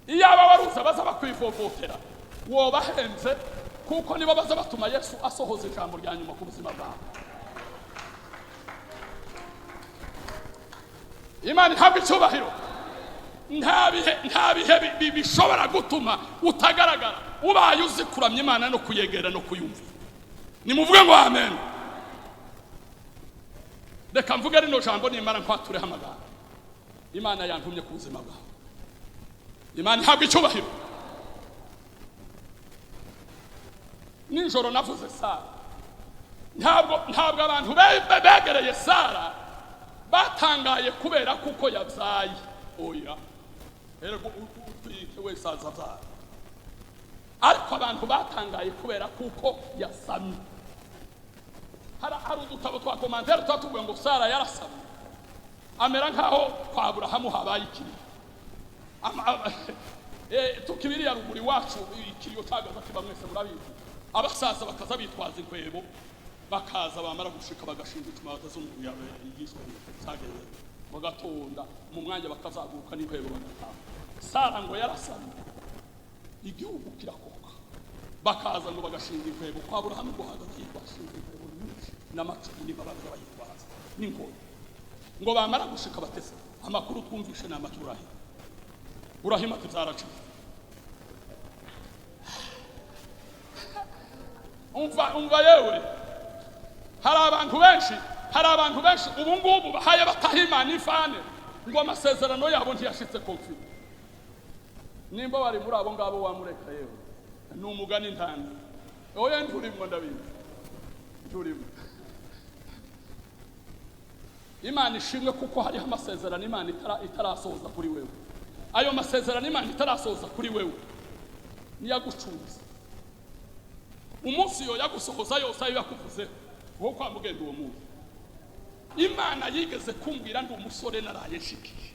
Iyaba waruzi abaza bakwivovotera wobahenze, kuko nibo baza batuma Yesu asohoza ijambo rya nyuma ku buzima bwawe. Imana ihabwa icyubahiro. Nta bihe bishobora gutuma utagaragara ubaye uzi kuramya Imana no kuyegera no kuyumvira. Nimuvuge ngo amen. Reka mvuge rino jambo, nimara nkwatureho amagambo Imana yantumye ku buzima bwawe. Imana ihabwa icyubahiro. Nijoro navuze Sara. Ntabwo abantu begereye Sara batangaye kubera kuko yabyaye. Oya, erego utwite wese aza abyara, ariko abantu batangaye kubera kuko yasamye. Hari udutabo twa commentaire tuba tuvuga ngo Sara yarasamye, amera nkaho kwa Aburahamu habaye ikiriyo. Tukibiriya ruguru iwacu, ikiriyo cagaza kiba, mwese murabizi. Abasaza bakaza bitwaza inkwebo, bakaza, bamara gushika bagashinga icuma, batazungu yigishwa cageze, bagatonda mu mwanya, bakazaguruka n'inkwebo bagataha. Sara ngo yarasamye, igihugu kirakoka, bakaza ngo bagashinga inkwebo kwa Aburahamu, ngo hagaze bashinga inkwebo nyinshi n'amacumu n'ibabaza bayitwaza n'inkoni. Ngo bamara gushika batese amakuru twumvishe ni amaki Burahima? Burahima ati byaracitse. Umva, umva yewe, hari abantu benshi ubu ngubu bahaye bataha Imana ifane ngo amasezerano yabo ntiyashitse konfi. Nimba bari muri abo ngabo, wamureka yewe, ni umugani ntanze. Oya, nturimwo, ndabizi nturimo. Imana ishimwe, kuko hariho amasezerano Imana itarasohoza kuri wewe. Ayo masezerano Imana itarasohoza kuri wewe niyagucunze. Umunsi yo yagusohoza yose ayo yakuvuzeho, wowe kwa mugenda uwo munsi. Imana yigeze kumbwira, ndi umusore naraye nshikiye,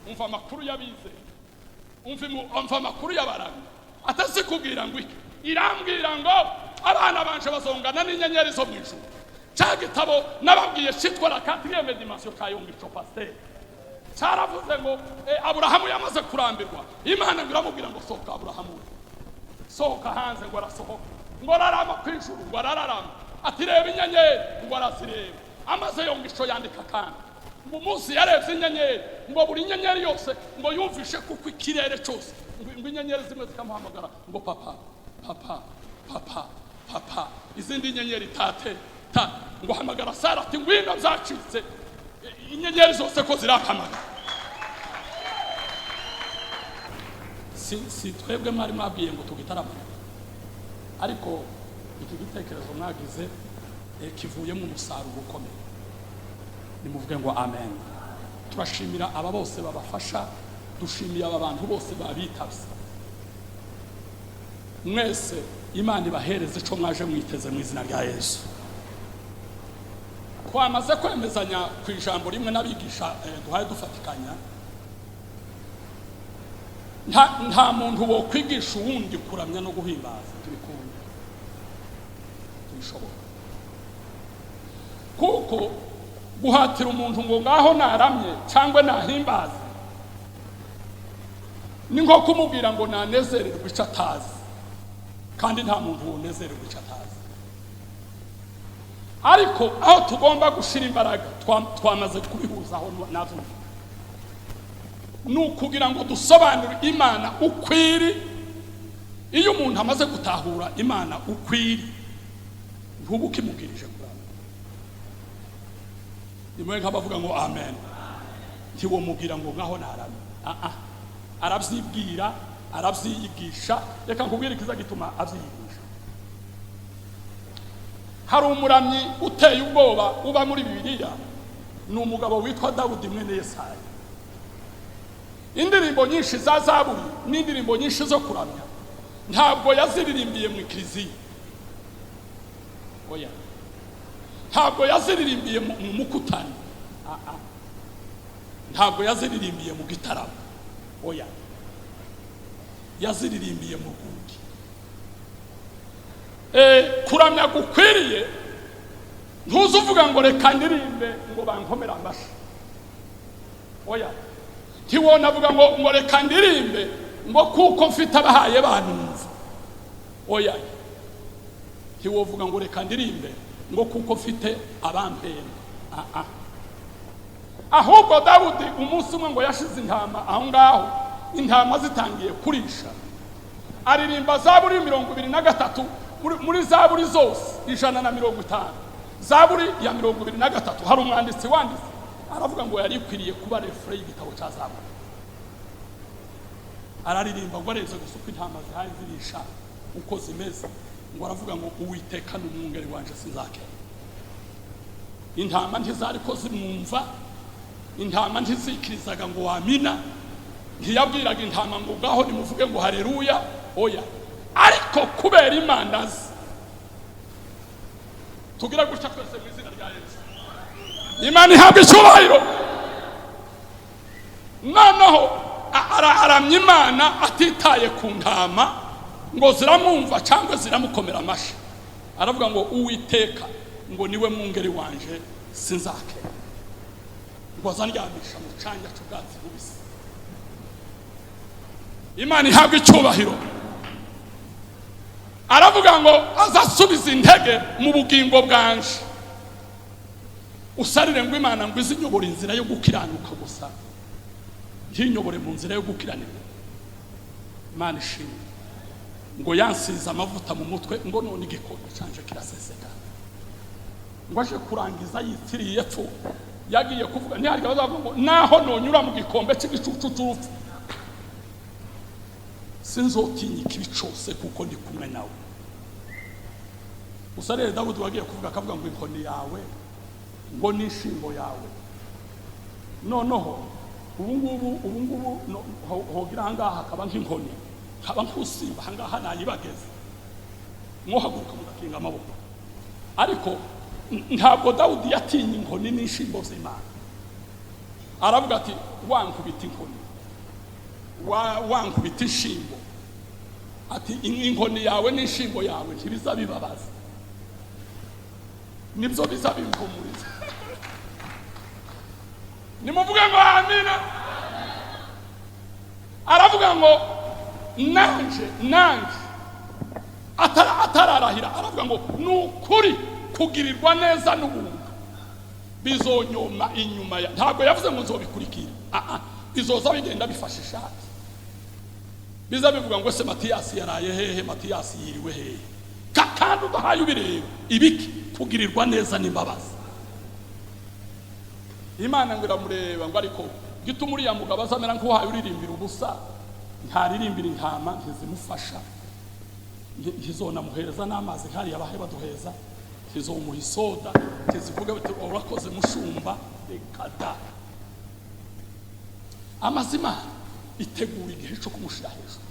umva amakuru y'abizeye, umva amakuru y'abaramyi, atazi kubwira ngo iki. Irambwira ngo abana banje bazongana n'inyenyeri zo mu ijuru. Cya gitabo nababwiye cyitwa La Quatrième Dimension ka Yonggi Cho Pasteur cyaravuze ngo Aburahamu yamaze kurambirwa, Imana ngo iramubwira ngo: "Sohoka Aburahamu we, sohoka hanze." Ngo arasohoka, ngo ararama ku ijuru, ngo arararama, ati: "Reba inyenyeri." Ngo arazireba. Amaze Yonggi Cho yandika kandi ngo umunsi yarebye inyenyeri, ngo buri nyenyeri yose ngo yumvishe kuko ikirere cyose ngo inyenyeri zimwe zikamuhamagara ngo: "Papa, papa, papa, papa." Izindi nyenyeri: "Tate, ta." Ngo hamagara Sara ati: "Ngwino, byacitse, inyenyeri zose ko zirahamagara." Si twebwe mwari mwabwiye ngo tugitaramane, ariko iki gitekerezo mwagize kivuyemo umusaruro ukomeye. Nimuvuge ngo amen. Turashimira aba bose babafasha, dushimiye aba bantu bose babitabye. Mwese Imana ibahereze ico mwaje mwiteze mu izina rya Yesu. Twamaze kwemezanya ku ijambo rimwe n'abigisha duhaye dufatikanya. Nta muntu wo kwigisha uwundi kuramya no guhimbaza, tubikunda tubishobora, kuko guhatira umuntu ngo ngaho naramye cyangwa nahimbaze ni nko kumubwira ngo nanezererwe icyo atazi, kandi nta muntu wonezererwa icyo atazi. Ariko aho tugomba gushyira imbaraga, twamaze kubihuzaho navyo, ni ukugira ngo dusobanure Imana ukwiri. Iyo umuntu amaze gutahura Imana ukwiri, ntuba ukimubwirije kuramya. Nimwe nk'abavuga ngo amen. Ntiwomubwira ngo ngaho naramye. Ah ah, arabyibwira, arabyiyigisha. Reka nkubwire ikiza gituma abyiyigisha. Hari umuramyi uteye ubwoba uba muri Bibiliya, ni umugabo witwa Dawudi mwene Yesayi. Indirimbo nyinshi za Zaburi n'indirimbo nyinshi zo kuramya ntabwo yaziririmbiye mu kiliziya, oya. Ntabwo yaziririmbiye mu mukutani. Ah, ah. Ntabwo yaziririmbiye mu gitaramo, oya. Yaziririmbiye mu rwuri. Kuramya gukwiriye, ntuze uvuga ngo reka ndirimbe ngo bankomere amashyi, oya. Ntiwona avuga ngo reka ndirimbe Ngo kuko mfite abahaye banumva. Oya, ntiwovuga ngo reka ndirimbe ngo kuko mfite abampemba. Ah, ah. Ahubwo Dawudi umunsi umwe ngo yashize intama aho ngaho, intama zitangiye kurisha, aririmba Zaburi 23. Muri Zaburi zose 150, Zaburi ya 23, hari umwanditsi wanditse aravuga ngo yari ikwiriye kuba refrain y'igitabo cya Zaburi. Araririmba ngo arenze gusa uko intama zihaye zirisha uko zimeze, ngo aravuga ngo: "Uwiteka ni umwungeri wanje, sinzakena." Intama ntizari ko zimwumva, intama ntizikirizaga ngo wamina, ntiyabwiraga intama ngo ngaho nimuvuge ngo hareruya. Oya, ariko kubera Imana azi, tugira gutya twese mu izina rya Yesu, Imana ihabwa icyubahiro. Noneho aramya Imana atitaye ku ntama ngo ziramwumva cyangwa ziramukomera amashyi. Aravuga ngo: "Uwiteka ngo niwe mwungeri wanje, sinzakena, ngo azandyamisha mu canya cy'ubwatsi bubisi." Imana ihabwa icyubahiro. Aravuga ngo azasubiza intege mu bugingo bwanje. Usarire ngo Imana ngo izinyobora inzira yo gukiranuka gusa, ntinyobore mu nzira yo gukiranirwa. Imana ishimwe. Ngo yansize amavuta mu mutwe, ngo none igikombe canje kiraseseka. Ngo aje kurangiza yitiriye epfo, yagiye kuvuga ntihari bazavuga ngo naho nonyura mu gikombe cy'igicucu cy'urupfu, sinzotinya ikibi cose kuko ndi kumwe nawe. Gusa rero Dawudi wagiye kuvuga akavuga ngo inkoni yawe ngo n'ishimbo yawe. Noneho ubu ngubu hogira ahangaha hakaba nk'inkoni, nkaba nk'usimba ahangaha nayibageze, mwohaguruka mugakinga amaboko. Ariko ntabwo Dawudi yatinye inkoni n'ishimbo z'Imana. Aravuga ati: "Wankubita inkoni, wankubita ishimbo," ati: "inkoni yawe n'ishimbo yawe ntibiza bibabaza, nibyo biza bimpumuriza." Nimuvuge ngo amina. Aravuga ngo nanje atararahira, aravuga ngo ni ukuri kugirirwa neza n'ubuntu bizonyoma inyuma ya. Ntabwo yavuze ngo nzobikurikira. Ah, ah, bizoza bigenda bifashe ishati, biza bivuga ngo: "Se Matiyasi yaraye hehe? Matiyasi yiriwe hehe?" Kandi udahaye ubireba ibiki kugirirwa neza n'imbabazi. Imana ngo iramureba ngo: "Ariko gituma uriya mugabo azamera nk'uhaye uririmbira ubusa, ntaririmbira intama, ntizimufasha, ntizonamuhereza n'amazi nkariya bahe baduheza, ntizomuha isoda, ntizivuge bati urakoze mushumba, reka da." Amazima itegura igihe cyo kumushyira hejuru.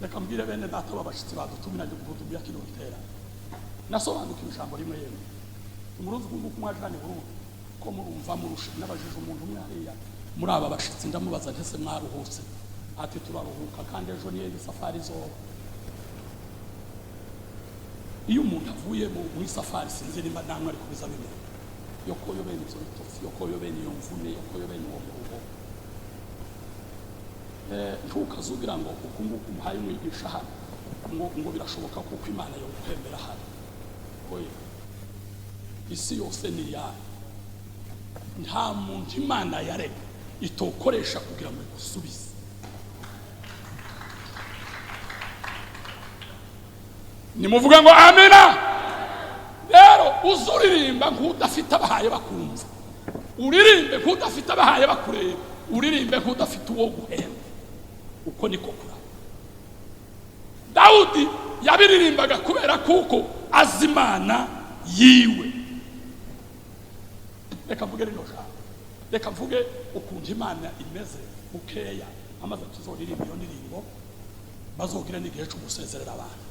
Reka mbwire bene data b'abashyitsi badutumira guhudumiya kino giterane. Nasobanukiwe ijambo rimwe. Yemwe, umuruzi nguku mwajane Burundi ko murumva murusha. Nabajije umuntu umwe hariya muri aba bashitsi, ndamubaza ntese mwaruhutse? Ati: "Turaruhuka kandi ejo niyo safari izoba." Iyo umuntu avuye mu isafari, sinzi nimba namwe ariko biza bimera, yo koyo bene ibyo bitotsi, yo koyo bene iyo mvune, yo koyo bene uwo muruho, ntukazugira ngo uku nguku umuhaye umwigisha hano ngo birashoboka kuko Imana yo guhembera hano. Oya, isi yose ni iyayo. Nta muntu Imana yaremye itokoresha kugira ngo igusubize. Nimuvuge ngo amina. Rero uzuririmba nk'udafite abahaye bakumva, uririmbe nk'udafite abahaye bakureba, uririmbe nk'udafite uwo guhemba. Uko niko kuraba. Dawudi yabiririmbaga kubera kuko azi Imana yiwe. Reka mvuge rino jambo, reka mvuge ukuntu Imana imeze bukeya, amaze tuzoririmba iyo ndirimbo, bazogira n'igihe cyo gusezerera abantu.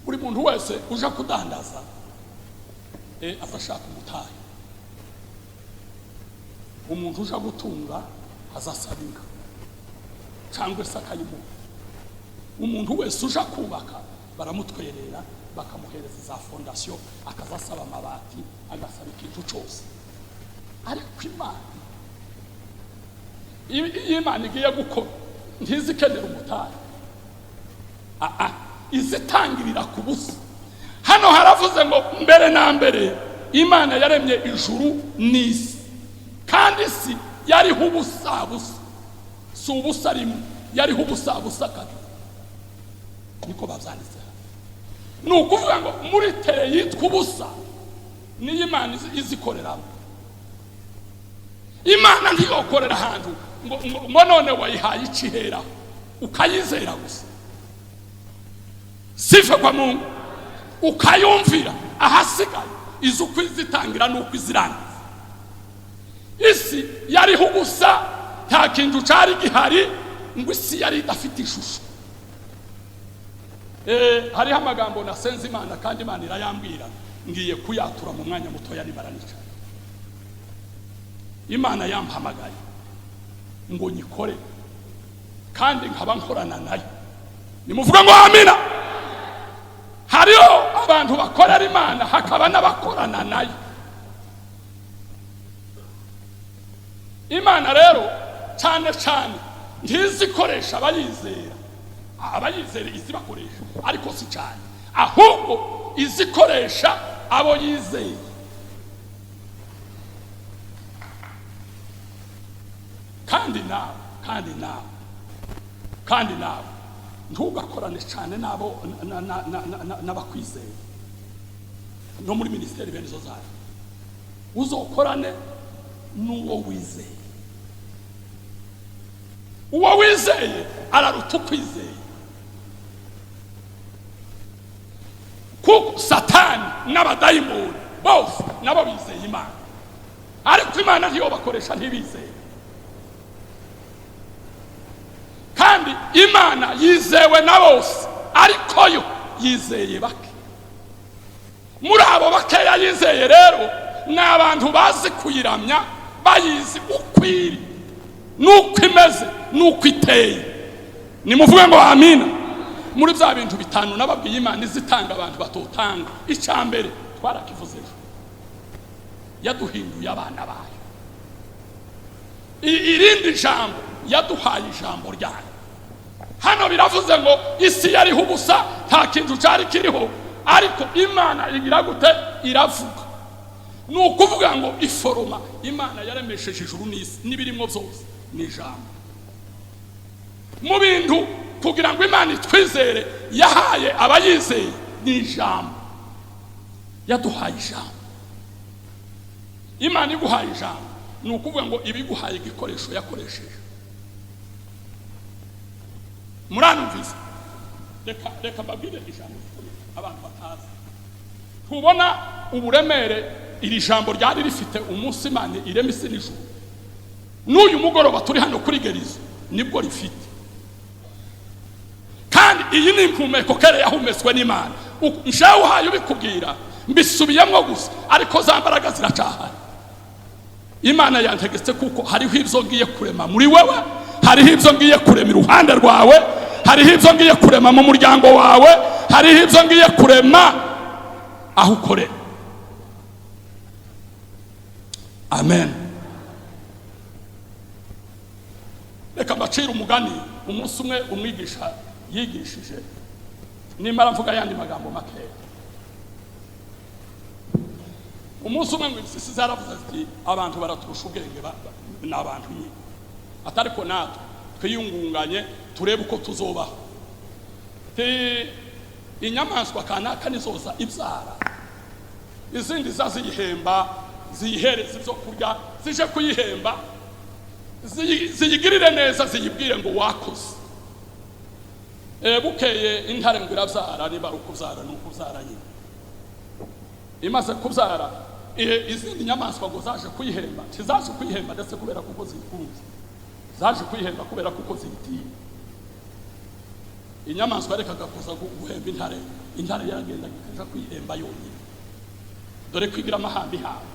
Buri muntu wese uja kudandaza aza ashaka umutahe. Umuntu uja gutunga aza asaba inka cyangwa se akayimuha. Umuntu wese uja kubaka baramutwerera, bakamuhereza za fondation, akaza asaba amabati, agasaba ikintu cyose. Ariko Imana, iyo Imana igiye gukora, ntizikenera umutahe. Aa, izitangirira ku busa. Hano haravuze ngo mbere na mbere Imana yaremye ijuru n'isi, kandi isi yariho ubusa busa. Si ubusa rimwe, yariho ubusa busa kabiri, niko babyanditse hano. Ni ukuvuga ngo muri tere yitwa ubusa niyo Imana izikoreramo. Imana ntiyokorera ahantu ngo none wayihaye iciheraho ukayizera gusa. Sifa kwa Mungu. Ukayumvira, ahasigaye izi uko izitangira n'uko izirangiza. Isi yariho ubusa, nta kintu cyari gihari, ngo isi yari idafite ishusho. Hariho amagambo nasenze Imana kandi Imana irayambwira, ngiye kuyatura mu mwanya mutoya nimara nicara. Imana yampamagaye ngo nyikore kandi nkaba nkorana nayo. Nimuvuga ngo amina. Hariho abantu bakorera Imana, hakaba n'abakorana nayo. Imana rero cyane cyane ntizikoresha abayizera, abayizera izibakoresha ariko si cyane, ahubwo izikoresha abo yizeye. Kandi nawe, kandi nawe, kandi nawe ntugakorane cyane n'abo n'abakwizeye no muri minisiteri bene izo zayo. Uzokorane n'uwo wizeye. Uwo wizeye araruta ukwizeye, kuko Satani n'abadayimoni bose nabo bizeye Imana, ariko Imana ntiyo bakoresha, ntibizeye. Kandi Imana yizewe na bose, ariko yo yizeye bake. Muri abo bakeya yizeye rero ni abantu bazi kuyiramya, bayizi uko iri n'uko imeze n'uko iteye. Nimuvuge ngo amina. Muri bya bintu bitanu nababwiye Imana izitanga abantu batotanga, icya mbere twarakivuze ejo, yaduhinduye abana bayo. Irindi jambo, yaduhaye ijambo ryayo. Hano biravuze ngo isi yariho ubusa, nta kintu cyari kiriho, ariko Imana igira gute? Iravuga. Ni ukuvuga ngo iforoma Imana yaremesheje ijuru n'isi n'ibirimo byose ni ijambo. Mu bintu kugira ngo Imana itwizere yahaye abayizeye ni ijambo. Yaduhaye ijambo. Imana iguhaye ijambo, ni ukuvuga ngo ibiguhaye igikoresho yakoresheje. Muranumvise? Reka mbabwire ijambo rikomeye abantu batazi. Tubona uburemere iri jambo ryari rifite umunsi Imana irema isi n'ijuru. N'uyu mugoroba turi hano kuri gerizo nibwo rifite. Kandi iyi ni impumeko kere yahumetswe n'Imana. Njewe uhaye ubikubwira, mbisubiyemo gusa, ariko za mbaraga ziracahari. Imana yantegetse kuko hariho ibyo ngiye kurema muri wewe, hariho ibyo ngiye kurema iruhande rwawe, hariho ibyo ngiye kurema mu muryango wawe, hariho ibyo ngiye kurema aho ukorera. Amen. Reka mbacire umugani. Umunsi umwe umwigisha yigishije, nimara mvuga ayandi magambo makeya. Umunsi umwe ngo impyisi zaravuze ziti abantu baraturusha ubwenge, ni abantu nyine, atariko natwe twiyungunganye turebe uko tuzobaho. Inyamaswa kanaka nizoza ibyara, izindi za ziyihemba, ziyihereza ibyo kurya, zije kuyihemba, ziyigirire neza, ziyibwire ngo wakoze. Bukeye intare ngo irabyara, niba ari ukubyara ni ukubyara nyine. Imaze kubyara, izindi nyamaswa ngo zaje kuyihemba. Ntizaje kuyihemba ndetse kubera kuko ziyikunze, zaje kuyihemba kubera kuko ziyitinya. Inyamaswa yarekaga kuza guhemba intare, intare yaragendaga ikaja kuyihemba yonyine, dore kwigira amahamba ihawe.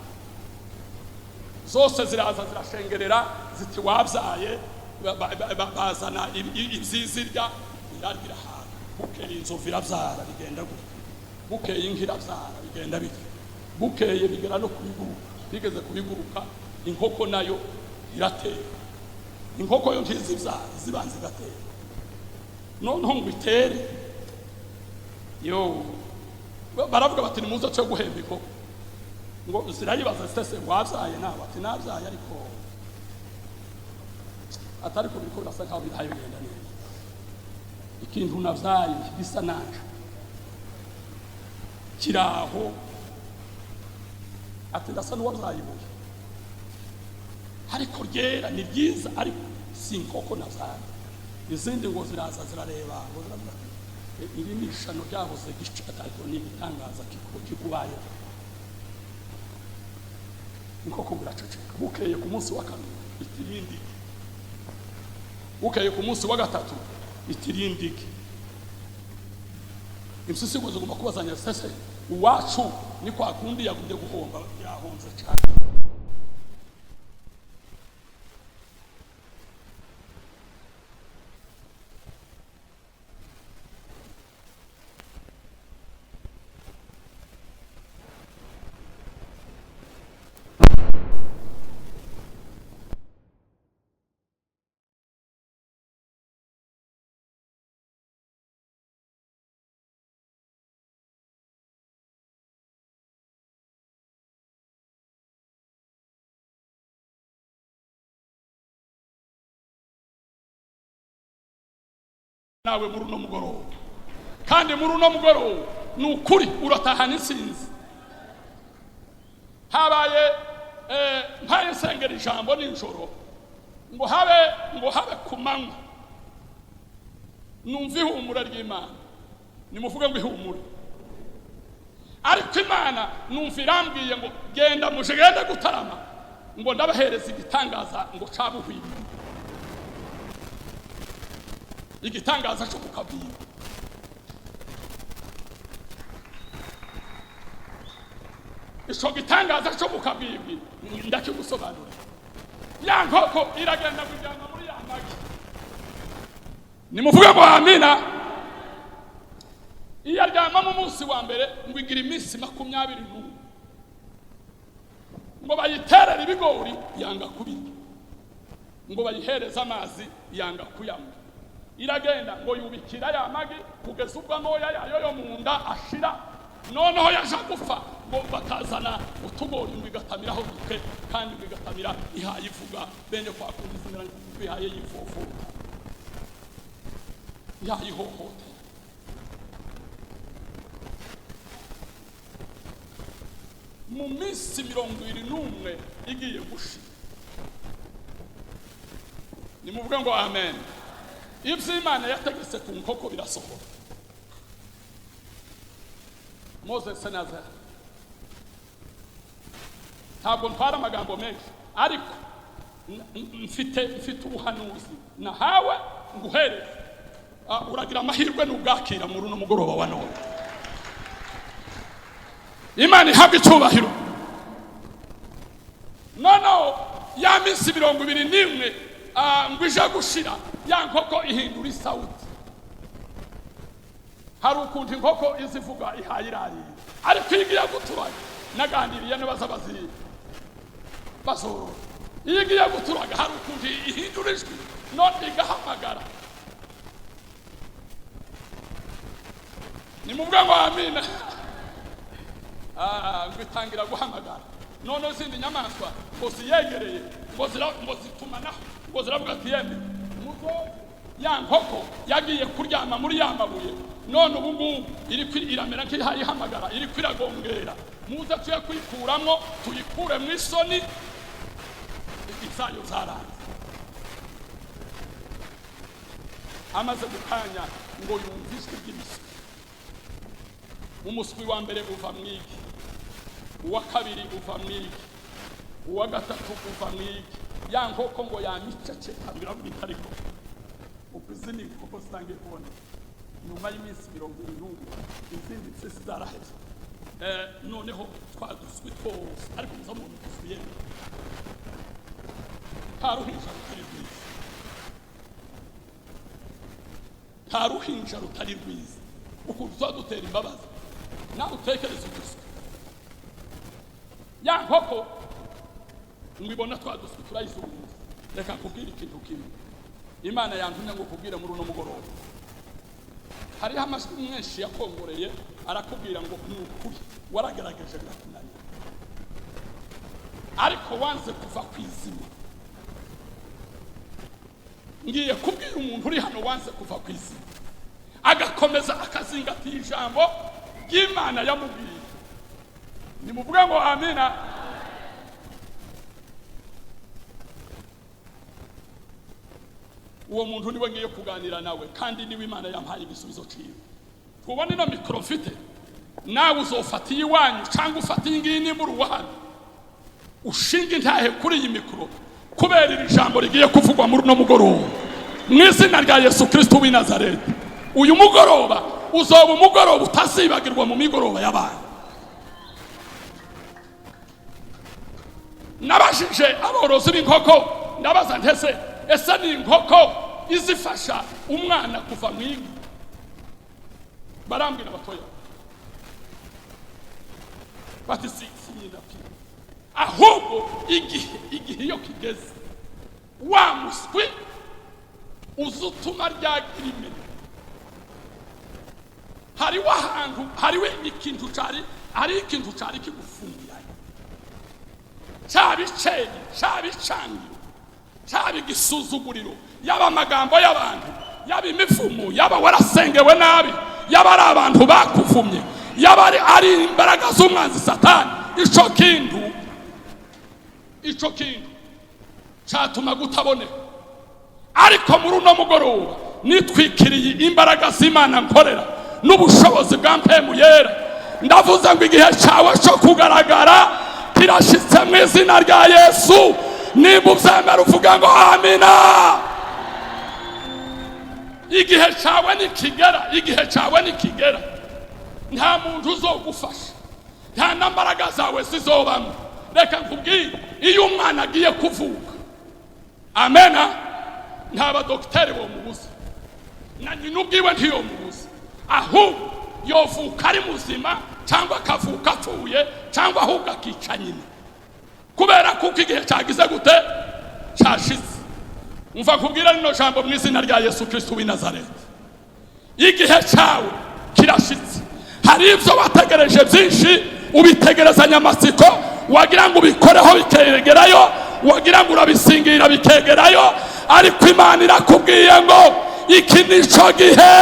Zose ziraza zirashengerera ziti wabyaye, bazana ibyizirya, irarya irahaga. Bukeye inzovu irabyara, bigenda gutya. Bukeye inka irabyara, bigenda bityo. Bukeye bigera no kubiguruka, bigeze kubiguruka. Inkoko nayo iratera. Inkoko yo ntizibyara, zibanza igatera. Noneho ngo itere yo, baravuga bati: "Nimuze cyo guhemba inkoko." Ngo zirayibaza zitese: "Wabyaye?" Nawe ati: "Nabyaye, ariko atari ko biriko birasa nkaho bihaye bigenda neza. Ikintu navyaye gisa nanje kiraho." Ati: "Ndasa n'uwabyaye ibuye, ariko ryera ni ryiza, ariko si inkoko navyaye." Izindi ngo ziraza zirareba, ngo ziravuga ati: "Iri ni ishano ryabuze gica, ariko ni igitangaza kikubayeho." Inkoko ngo iraceceka. Bukeye ku munsi wa kabiri itirindike, bukeye ku munsi wa gatatu itirindike. Impyisi ngo zigomba kubazanya sese: "Uwacu ni kwa kundi yagumye guhomba, yahonze cyane." Nawe muri uno mugoroba, kandi muri uno mugoroba ni ukuri uratahana intsinzi. Habaye mpaye nsengera ijambo nijoro, ngo habe ku manywa numva ihumura ry'Imana. Nimuvuge ngo ihumure. Ariko Imana numva irambwiye ngo: "Genda muje, genda gutarama, ngo ndabahereza igitangaza ngo cabuhwiriye, igitangaza cyo kukabwira." Ico gitangaza cyo kukabwibwi ndakigusobanurira. Ya nkoko iragenda kujyana muri ya magi. Nimuvuge ngo amina. Iyo aryama mu munsi wa mbere, ngo igira iminsi 21, ngo bayiterere ibigori yanga kubirya, ngo bayihereze amazi yanga kuyanywa. Iragenda ngo yubikira ya magi kugeza ubwo amoya yayo yo mu nda ashira. Noneho yaje gupfa, ngo bakazana utugori ngo igatamiraho duke, kandi ngo igatamira ihaye ivuga bene kwa kundi zimera kwihaye yifofota, ihaye ihohotera. Mu minsi 21 igiye gushira, nimuvuge ngo amen, ibyo Imana yategetse ku nkoko birasohora. Moses naza, ntabwo ntwara amagambo menshi, ariko mfite ubuhanuzi nahawe nguhereze. Uragira amahirwe n'ubwakira muri uno mugoroba wa none. Imana ihabwa icyubahiro. Noneho ya minsi 21 ngo ije gushira, ya nkoko ihindura isawuti. Hari ukuntu inkoko izivuga ihaye irarira, ariko iyo igiye guturaga, naganiriye n'abaza bazorora, iyo igiye guturaga hari ukuntu ihindura ijwi none igahamagara. Nimuvuge ngo amina. Ngo itangira guhamagara. Noneho izindi nyamaswa ngo ziyegereye, ngo zitumanaho, ngo ziravuga ati: "Yemwe muzo, ya nkoko yagiye kuryama muri ya mabuye, none ubu ngubu iri iramera nk'ihaye ihamagara, iri kwiragongera. Muze tuye kuyikuramwo, tuyikure mu isoni izayo zaranze." Amaze gukanya, ngo yumva ijwi ry'imiswi. Umuswi wa mbere uva mu igi, uwa kabiri uva mu igi, uwa gatatu uva mu igi. Ya nkoko ngo yamiceceka, biravuga ariko ubwo izindi nkoko zitangiye kuboneka nyuma y'iminsi 71, izindi mpyisi zaraheze. Noneho twa duswi twose, ariko muza mubona uduswi yemwe, nta ruhinja rutari rwiza, nta ruhinja rutari rwiza. Ukuntu tuba dutera imbabazi, nawe utekereza uduswi. Ya nkoko Ngo ibona twa duswi turayizunguza. Reka nkubwire ikintu kimwe Imana yantumye ngo kubwire muri uno mugoroba. Hariho amajwi menshi yakongoreye arakubwira ngo ni ukuri waragaragaje birakunanira, ariko wanze kuva ku izima. Ngiye kubwira umuntu uri hano wanze kuva ku izima, agakomeza akazingatiye ijambo ry'Imana yamubwiye. Nimuvuge ngo amina. Uwo muntu niwe ngiye kuganira nawe, kandi niwe Imana yampaye igisubizo ciwe. Tubona ino mikoro mfite, nawe uzofata iwanyu cyangwa ufata iyi ngiyi nimba uri uwa hano, ushinga intahe kuri iyi mikoro kubera iri jambo rigiye kuvugwa muri uno mugoroba mu izina rya Yesu Kristo w'i Nazareti. Uyu mugoroba uzoba umugoroba utazibagirwa mu migoroba y'abantu. Nabajije aborozi b'inkoko, ndabaza ntese ese ni inkoko izifasha umwana kuva mu igi? Barambwira batoya bati si nyina pe, ahubwo igihe iyo kigeze wa muswi uzutuma ryagira imena. Hariho ahantu, hariho ikintu cari, hari ikintu cari kigufungiranye, caba iceri, caba icangiro, caba igisuzuguriro, yaba amagambo y'abantu, yaba imivumo, yaba warasengewe nabi, yaba ari abantu bakuvumye, yaba ari imbaraga z'umwanzi Satani. Ico kintu catuma gutaboneka. Ariko muri uno mugoroba nitwikiriye imbaraga z'Imana nkorera n'ubushobozi bwa mpemu yera, ndavuze ngo igihe cyawe cyo kugaragara kirashitse mu izina rya Yesu. Nimba ubyemera uvuga ngo amina. Igihe cyawe nikigera, igihe cyawe nikigera, nta muntu uzogufasha, nta nambaraga zawe zizobamo. Reka nkubwire, iyo umwana agiye kuvuka, amena, nta badokiteri bomubuza, na nyina ubwiwe ntiyomubuza, ahubwo yovuka ari muzima cyangwa akavuka apfuye cyangwa ahubwo akica nyina, kubera kuko igihe cyagize gute cyashize. Umva nkubwira rino jambo mu izina rya Yesu Kristo w'i Nazareti, igihe cyawe kirashitse. Hari ibyo wategereje byinshi, ubitegerezanya amatsiko, wagira ngo ubikoreho bikegerayo, wagira ngo urabisingira bikegerayo, ariko Imana irakubwiye ngo iki nico gihe.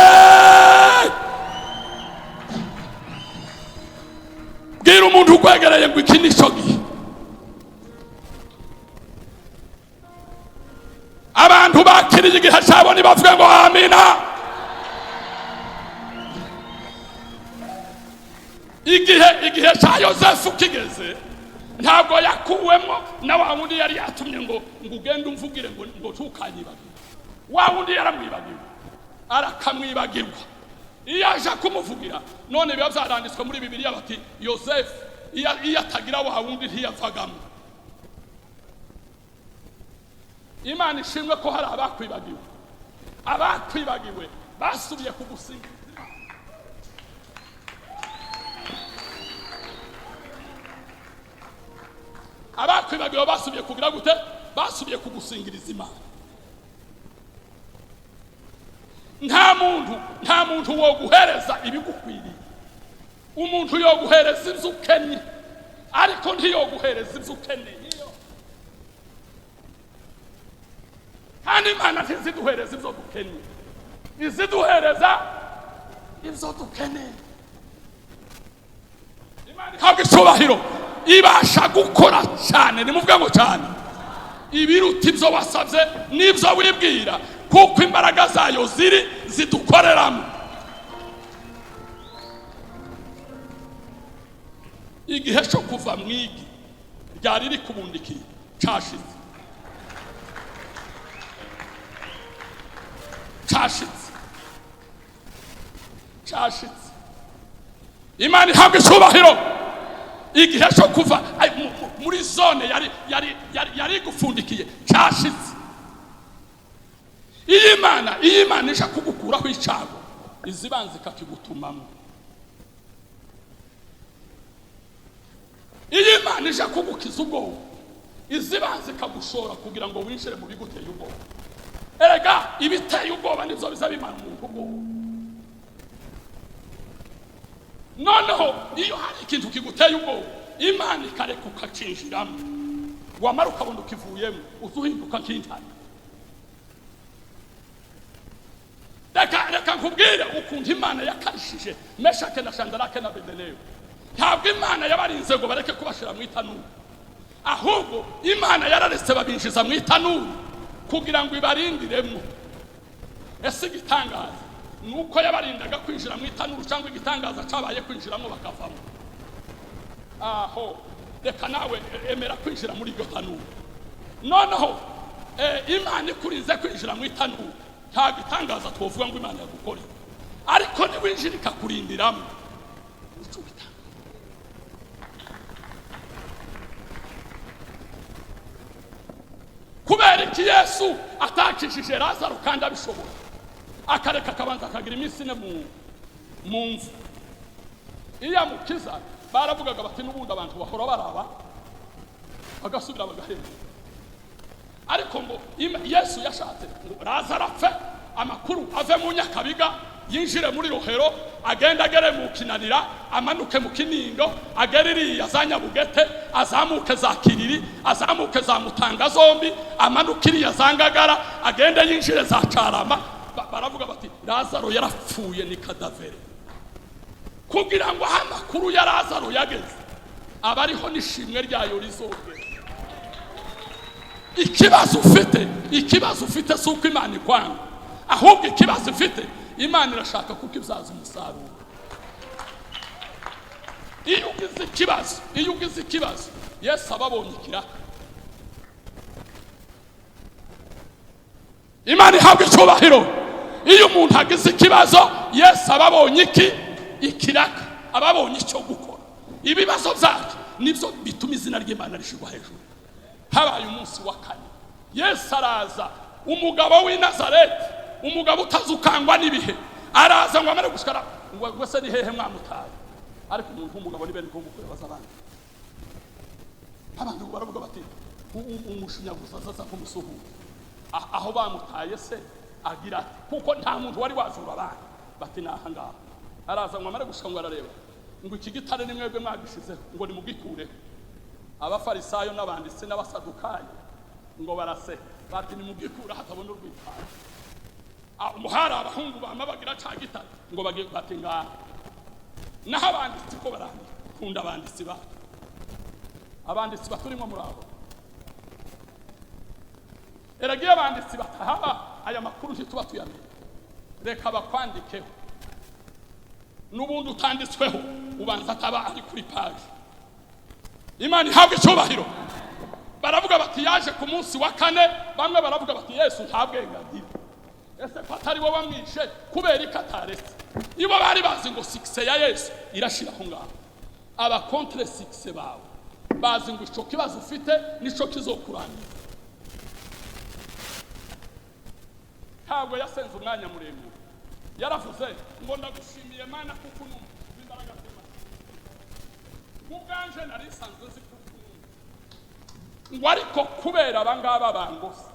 Bwira umuntu ukwegereye ngo iki nico gihe. Abantu bakiriye igihe cyabo nibavuge ngo amina. Igihe cya Yosefu kigeze, ntabwo yakuwemo na wa wundi yari yatumye ngo ugende umvugire ngo ntukanyibagirwe. Wa wundi yaramwibagiwe, arakamwibagirwa. Iyo aje kumuvugira, none biba byaranditswe muri Bibiliya bati Yosefu iyo atagira wa wundi ntiyavagamo. Imana ishimwe ko hari abakwibagiwe. Abakwibagiwe basubiye kugusinga. Abakwibagiwe basubiye kugira gute? Basubiye kugusingiriza Imana. Nta muntu wo guhereza ibigukwiriye. Umuntu yo guhereza ibyo ukeneye, ariko ntiyo guhereza ibyo ukeneye. Kandi Imana ntiziduhereza ibyo dukeneye, iziduhereza ibyo dukeneye. Imana ihabwa icyubahiro, ibasha gukora cyane, nimuvuge ngo cyane, ibiruta ibyo wasabye n'ibyo wibwira, kuko imbaraga zayo ziri zidukoreramo. Igihe cyo kuva mu igi ryari rikubundikiye cyashize, cyashitse, cyashitse. Imana ihabwa icyubahiro. Igihe cyo kuva muri zone yari gufundikiye cyashitse. Iyi Imana ije kugukuraho icyago, izibanza ikakigutumamo. Iyi Imana ije kugukiza ubwoba, Izibanza ikagushora kugira ngo winjire mu biguteye ubwoba. Erega ibiteye ubwoba nibyo biza bimara umuntu ubwoba. Noneho iyo hari ikintu kiguteye ubwoba, Imana ikareka ukacinjiramo, wamara ukabona ukivuyemo, uza uhinduka nk'intare. Reka nkubwire ukuntu Imana yakarishije Meshake na Shandarake na Abedenego. Ntabwo Imana yabarinze ngo bareke kubashira mu itanuru, ahubwo Imana yararetse babinjiza mu itanuru kugira ngo ibarindiremo. Ese igitangaza ni uko yabarindaga kwinjira mu itanuru, cyangwa igitangaza cyabaye kwinjiramo bakavamo? Aho reka nawe emera kwinjira muri iryo tanuru. Noneho Imana ikurinze kwinjira mu itanuru, nta gitangaza twovuga ngo Imana yagukoreye, ariko niwinjira ikakurindiramo, nicyo gitangaza. Kubera iki Yesu atakishije Lazaro kandi abishobora, akareka akabanza akagira iminsi ine mu mvu? Iyo amukiza baravugaga bati n'ubundi abantu bahora baraba bagasubira bagahembwa. Ariko ngo Yesu yashatse ngo Lazaro apfe, amakuru ave mu Nyakabiga yinjire muri Rohero, agende agere mu Kinanira, amanuke mu Kinindo, agere iriya za Nyabugete, azamuke za Kiriri, azamuke za Mutanga zombi, amanuke iriya za Ngagara, agende yinjire za Carama. Baravuga bati Lazaro yarapfuye, ni cadavre. Kugira ngo aho amakuru ya Lazaro yageze aba ariho n'ishimwe ryayo rizogera. Ikibazo ufite si uko Imana ikwanga, ahubwo ikibazo ufite Imana irashaka kuko ibyaza umusaruro. Iyo ugize ikibazo, Yesu aba abonye ikiraka. Imana ihabwa icyubahiro. Iyo umuntu agize ikibazo, Yesu aba abonye iki? Ikiraka. Aba abonye icyo gukora. Ibibazo byacu nibyo bituma izina ry'Imana rishyirwa hejuru. Habaye umunsi wa kane, Yesu araza, umugabo w'i Nazareti, umugabo utazukangwa n'ibihe, araza ngo amare gushikara ngo se ni hehe mwamutaye? Ariko umuntu w'umugabo ni bene ko baza abandi. Abantu baravuga bati umushinyaguza azaza nk'umusuhuza. Aho bamutaye se agira ati kuko nta muntu wari wazura abandi, bati ni aha ngaha. Araza ngo amare gushika ngo arareba ngo iki gitare ni mwebwe mwagishizeho, ngo nimugikureho. Abafarisayo n'abanditsi n'abasadukayo ngo baraseka, bati nimugikure hatabona urwitwazo. Hari abahungu bama bagira ca gitare ngo bati ngaha. Naho abanditsi ko barandika, kunda abanditsi bacu, abanditsi baturimo muri abo. Erega iyo abanditsi batahaba, aya makuru ntituba tuyamenya. Reka bakwandikeho, n'ubundi utanditsweho ubanza ataba ari kuri paji. Imana ihabwa icyubahiro. Baravuga bati yaje ku munsi wa kane. Bamwe baravuga bati Yesu nta bwenge agira, ese ko atari we wamwishe, kubera ko ataretse? Ibo bari bazi ngo succès ya Yesu irashira aho ngaho. Aba contre succès bawe bazi ngo ico kibazo ufite nico kizokurangiza. Ntabwo yasenze umwanya muremure, yaravuze ngo ndagushimiye Mana kuko unumva. Imbaraga z'Imana, ubwanje nari nsanzwe nzi kuko unumva, ngo ariko kubera abangaba bangose.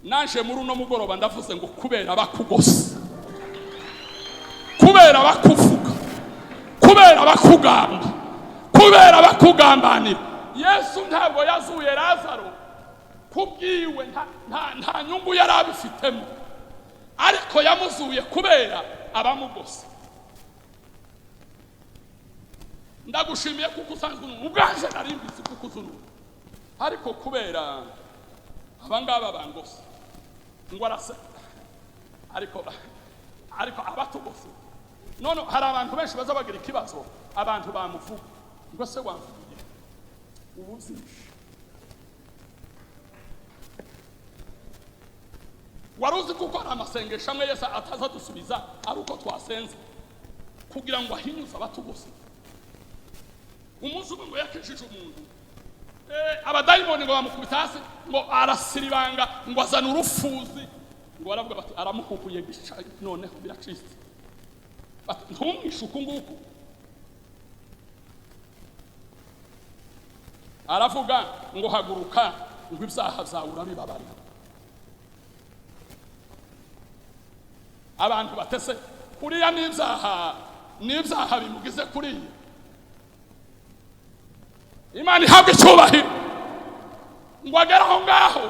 Naje muri uno mugoroba ndavuze ngo kubera bakugose, kubera bakuvuga, kubera bakugamba, kubera bakugambanira. Yesu ntabwo yazuye Lazaro kubwiwe, nta nyungu yari abifitemo, ariko yamuzuye kubera abamugose. Ndagushimiye kuko usanzwe unumva, ubwanje nari mbizi kuko uzunumva, ariko kubera abangaba bangose. Ngo arase, ariko abatugose. None hari abantu benshi baza bagira ikibazo, abantu bamuvuga ngo se wamvugiye ubu byinshi. Wari uzi kuko hari amasengesho amwe Yesu ataza dusubiza ari uko twasenze kugira ngo ahinyuze abatugose? Umunsi umwe ngo yakijije umuntu, abadayimoni ngo bamukubita hasi, ngo arasiribanga, ngo azana urufuzi, ngo baravuga bati aramukukuye gica, noneho biracitse. Bati ntumwishe uku nguku. Aravuga ngo haguruka, ngo ibyaha byawe urabibabarira. Abantu batese kuriya n'ibyaha, n'ibyaha bimugize kuriya. Imana ihabwa icyubahiro. Ngo agere aho ngaho,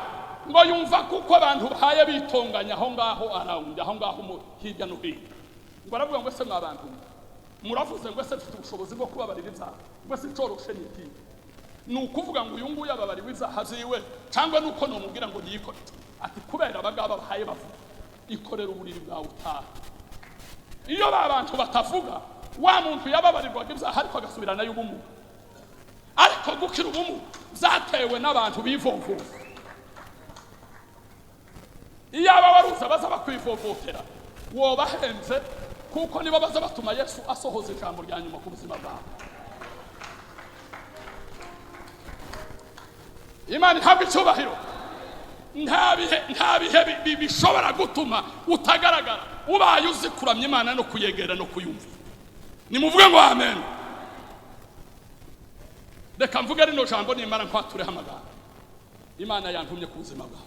ngo yumva kuko abantu bahaye bitonganya aho ngaho, arawundi aho ngaho hirya no hino. Ngo aravuga ngo ese mwa bantu muravuze ngo ese mfite ubushobozi bwo kubabarira ibyaha, ngo ese icoroshe ni iki? Ni ukuvuga ngo uyu nguyu ababariwe ibyaha vyiwe, cyangwa nuko nomubwira ngo niyikore? Ati kubera abangaba bahaye bavuga, ikorera uburiri bwawe utaha. Iyo ba bantu batavuga, wa muntu yababarirwaga ibyaha ariko agasubiranayo ubumuga. Ariko gukira ubumuga byatewe n'abantu bivovota. Iyo aba waruza baza bakwivovotera, wobahenze, kuko nibo baza batuma Yesu asohoza ijambo rya nyuma ku buzima bwawe. Imana ihabwa icyubahiro. Nta bihe bishobora gutuma utagaragara ubaye uzi kuramya Imana no kuyegera no kuyumva. Nimuvuge ngo amen. Reka mvuge rino jambo nimara nkwatureho amagambo Imana yantumye ku buzima bwawe.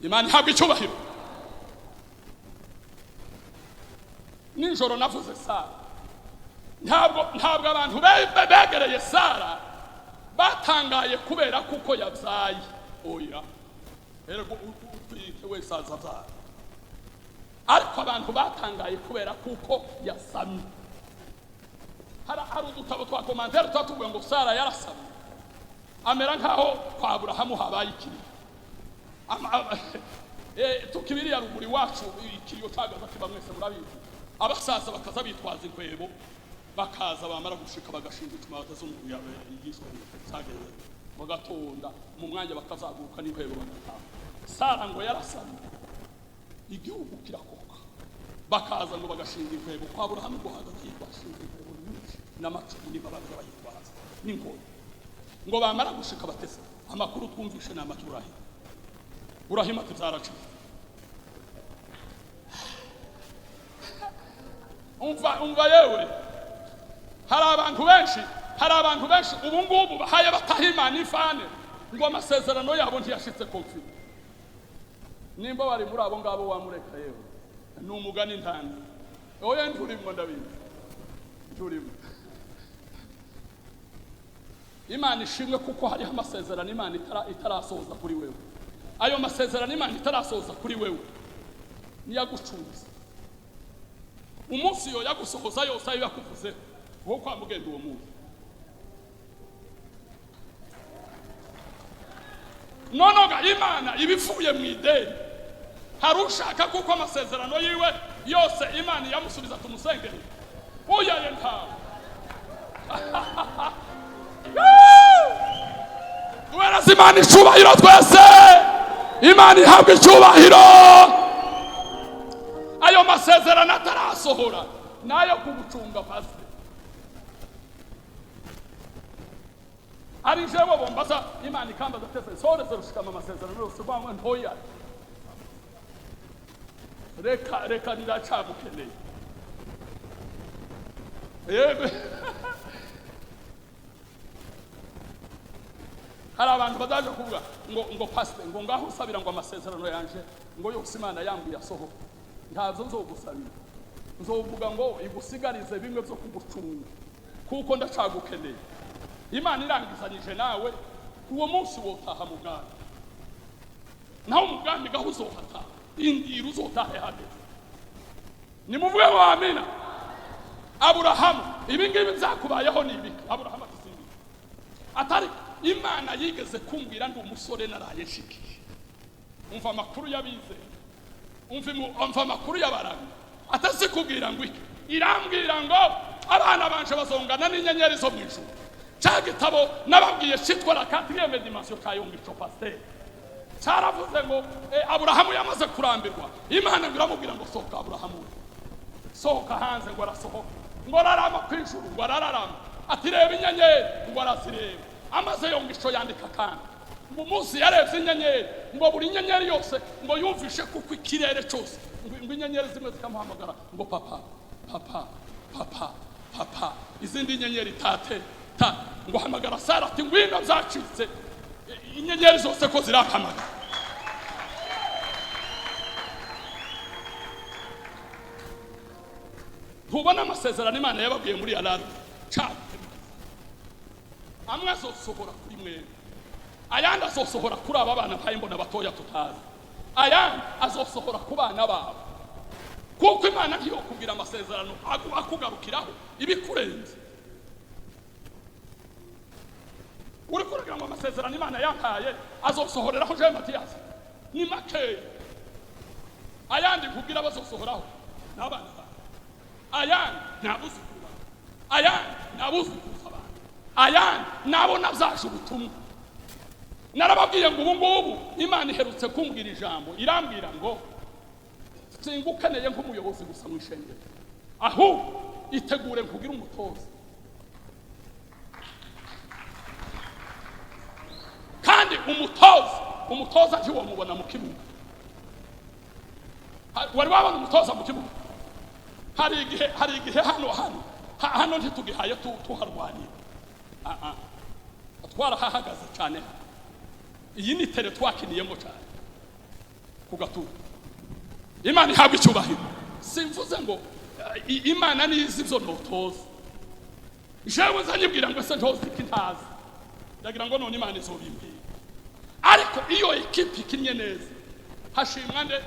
Imana ihabwa icyubahiro. Nijoro navuze Sara. Ntabwo abantu begereye Sara batangaye kubera kuko yabyaye. Oya, erego utwite wese azabyara. Ariko abantu batangaye kubera kuko yasamye. Hari udutabo twa commentaire tuba tuvuga ngo Sara yarasamye, amera nkaho kwa Aburahamu habaye ikiriyo. Tukibiriya ruguru iwacu ikiriyo cagaza kiba, mwese murabizi. Abasaza bakaza bitwaza inkwebo, bakaza bamara gushika bagashinga icuma batazungu yawe yigishwa cageze, bagatonda mu mwanya bakazaguruka n'inkwebo bagataha. Sara ngo yarasamye, igihugu kirakoka, bakaza ngo bagashinga inkwebo kwa Aburahamu, ngo hagaze yitwashinga inkwebo nyinshi n'amacumu n'ibabaza bayitwaza n'inkoni. Ngo bamara gushika batese amakuru twumvishe ni amakuru Burahimu. Burahimu ati byaracitse. Umva yewe, hari abantu benshi, hari abantu benshi ubu ngubu bahaye bataha Imana ifane ngo amasezerano yabo ntiyashitse konfi. Nimba bari muri abo ngabo wamureka yewe, ni umugani ntandi. Oya nturimwo, ndabizi nturimo. Imana ishimwe kuko hariho amasezerano Imana itarasohoza kuri wewe. Ayo masezerano Imana itarasohoza kuri wewe niyagucunze. Umunsi yo yagusohoza yose ayo yakuvuze wo kwa mugenda uwo munsi. Nonoga Imana ibivuye mu ideni. Hari ushaka kuko amasezerano yiwe yose Imana yamusubiza tumusengere. Oya ntawe. Duhereze Imana icyubahiro twese. Imana ihabwe icyubahiro. Ayo masezerano atarasohora nayo kugucunga pastor. Ari jewe bombaza Imana ikambaza tese soreze rushikama amasezerano yose bamwe ntoya. Reka ndacyamukeneye. Yego. Hari abantu bazaje kuvuga ngo pastor ngo ngaho usabira ngo amasezerano yanje ngo yose Imana yambuye asohoka. Ntazo nzogusabira. Nzovuga ngo igusigarize bimwe byo kugucunga kuko ndacagukeneye. Imana irangizanyije nawe uwo munsi wotaha mu bwami. Naho mu bwami gaho uzohata indira uzotahe hageze. Nimuvuge ngo amina. Aburahamu ibi ngibi byakubayeho ni ibiki? Aburahamu ati simbi. Atari Imana yigeze kumbwira ndi umusore naraye nshikiye. Umva amakuru y'abizeye, umva amakuru y'abarami. Atazikubwira ngo iki? Irambwira ngo abana banje bazongana n'inyenyeri zo mu ijuru. Cya gitabo nababwiye cyitwa La Quatrième Dimension cya Yongico Pasteur cyaravuze ngo Aburahamu yamaze kurambirwa. Imana ngo iramubwira ngo sohoka Aburahamu, sohoka hanze. Ngo arasohoka, ngo ararama ku ijuru, ngo arararama. Ati reba inyenyeri, ngo arazireba. Amaze Yongico yandika kandi ngo umunsi yarebye inyenyeri, ngo buri nyenyeri yose ngo yumvishe kuko ikirere cyose ngo inyenyeri zimwe zikamuhamagara ngo papa papa papa papa, izindi nyenyeri tate Ta ngo hamagara Sara ati ngwino byacitse, inyenyeri zose ko zirahamagara. Ntubona amasezerano Imana yababwiye muri Araru cyane, amwe azosohora kuri mwebwe, ayandi azosohora kuri aba bana mpaye mbona batoya tutazi, ayandi azosohora ku bana babo, kuko Imana ntiyokubwira amasezerano akugarukiraho ibikurenze. Uri kuragira ngo amasezerano Imana yampaye azosohoreraho Jean Mathias ni makeya, ayandi nkubwira bazosohoraho n'abana babo, ayandi n'abuzukuru babo, ayandi n'abuzukuruza babo, ayandi nabo nabyaje ubutumwa. Narababwiye ngo ubu ngubu Imana iherutse kumbwira ijambo, irambwira ngo singukeneye nk'umuyobozi gusa mu ishengero, ahubwo itegure nkugire umutoza. Kandi umutoza ntiwamubona mu kibuga. Wari wabona umutoza mu kibuga? Hari igihe hano ntitugihaye tuharwanira, twarahahagaze cyane. Iyi ni tere twakiniyemo cyane ku gatuza. Imana ihabwa icyubahiro. Simvuze ngo Imana nizi ibyo ntotoza, jewe nzanyibwira ngo ese ntozi iki ntazi, ndagira ngo none Imana izobimbwira. Ariko iyo ekipi ikinnye neza hashimwa nde?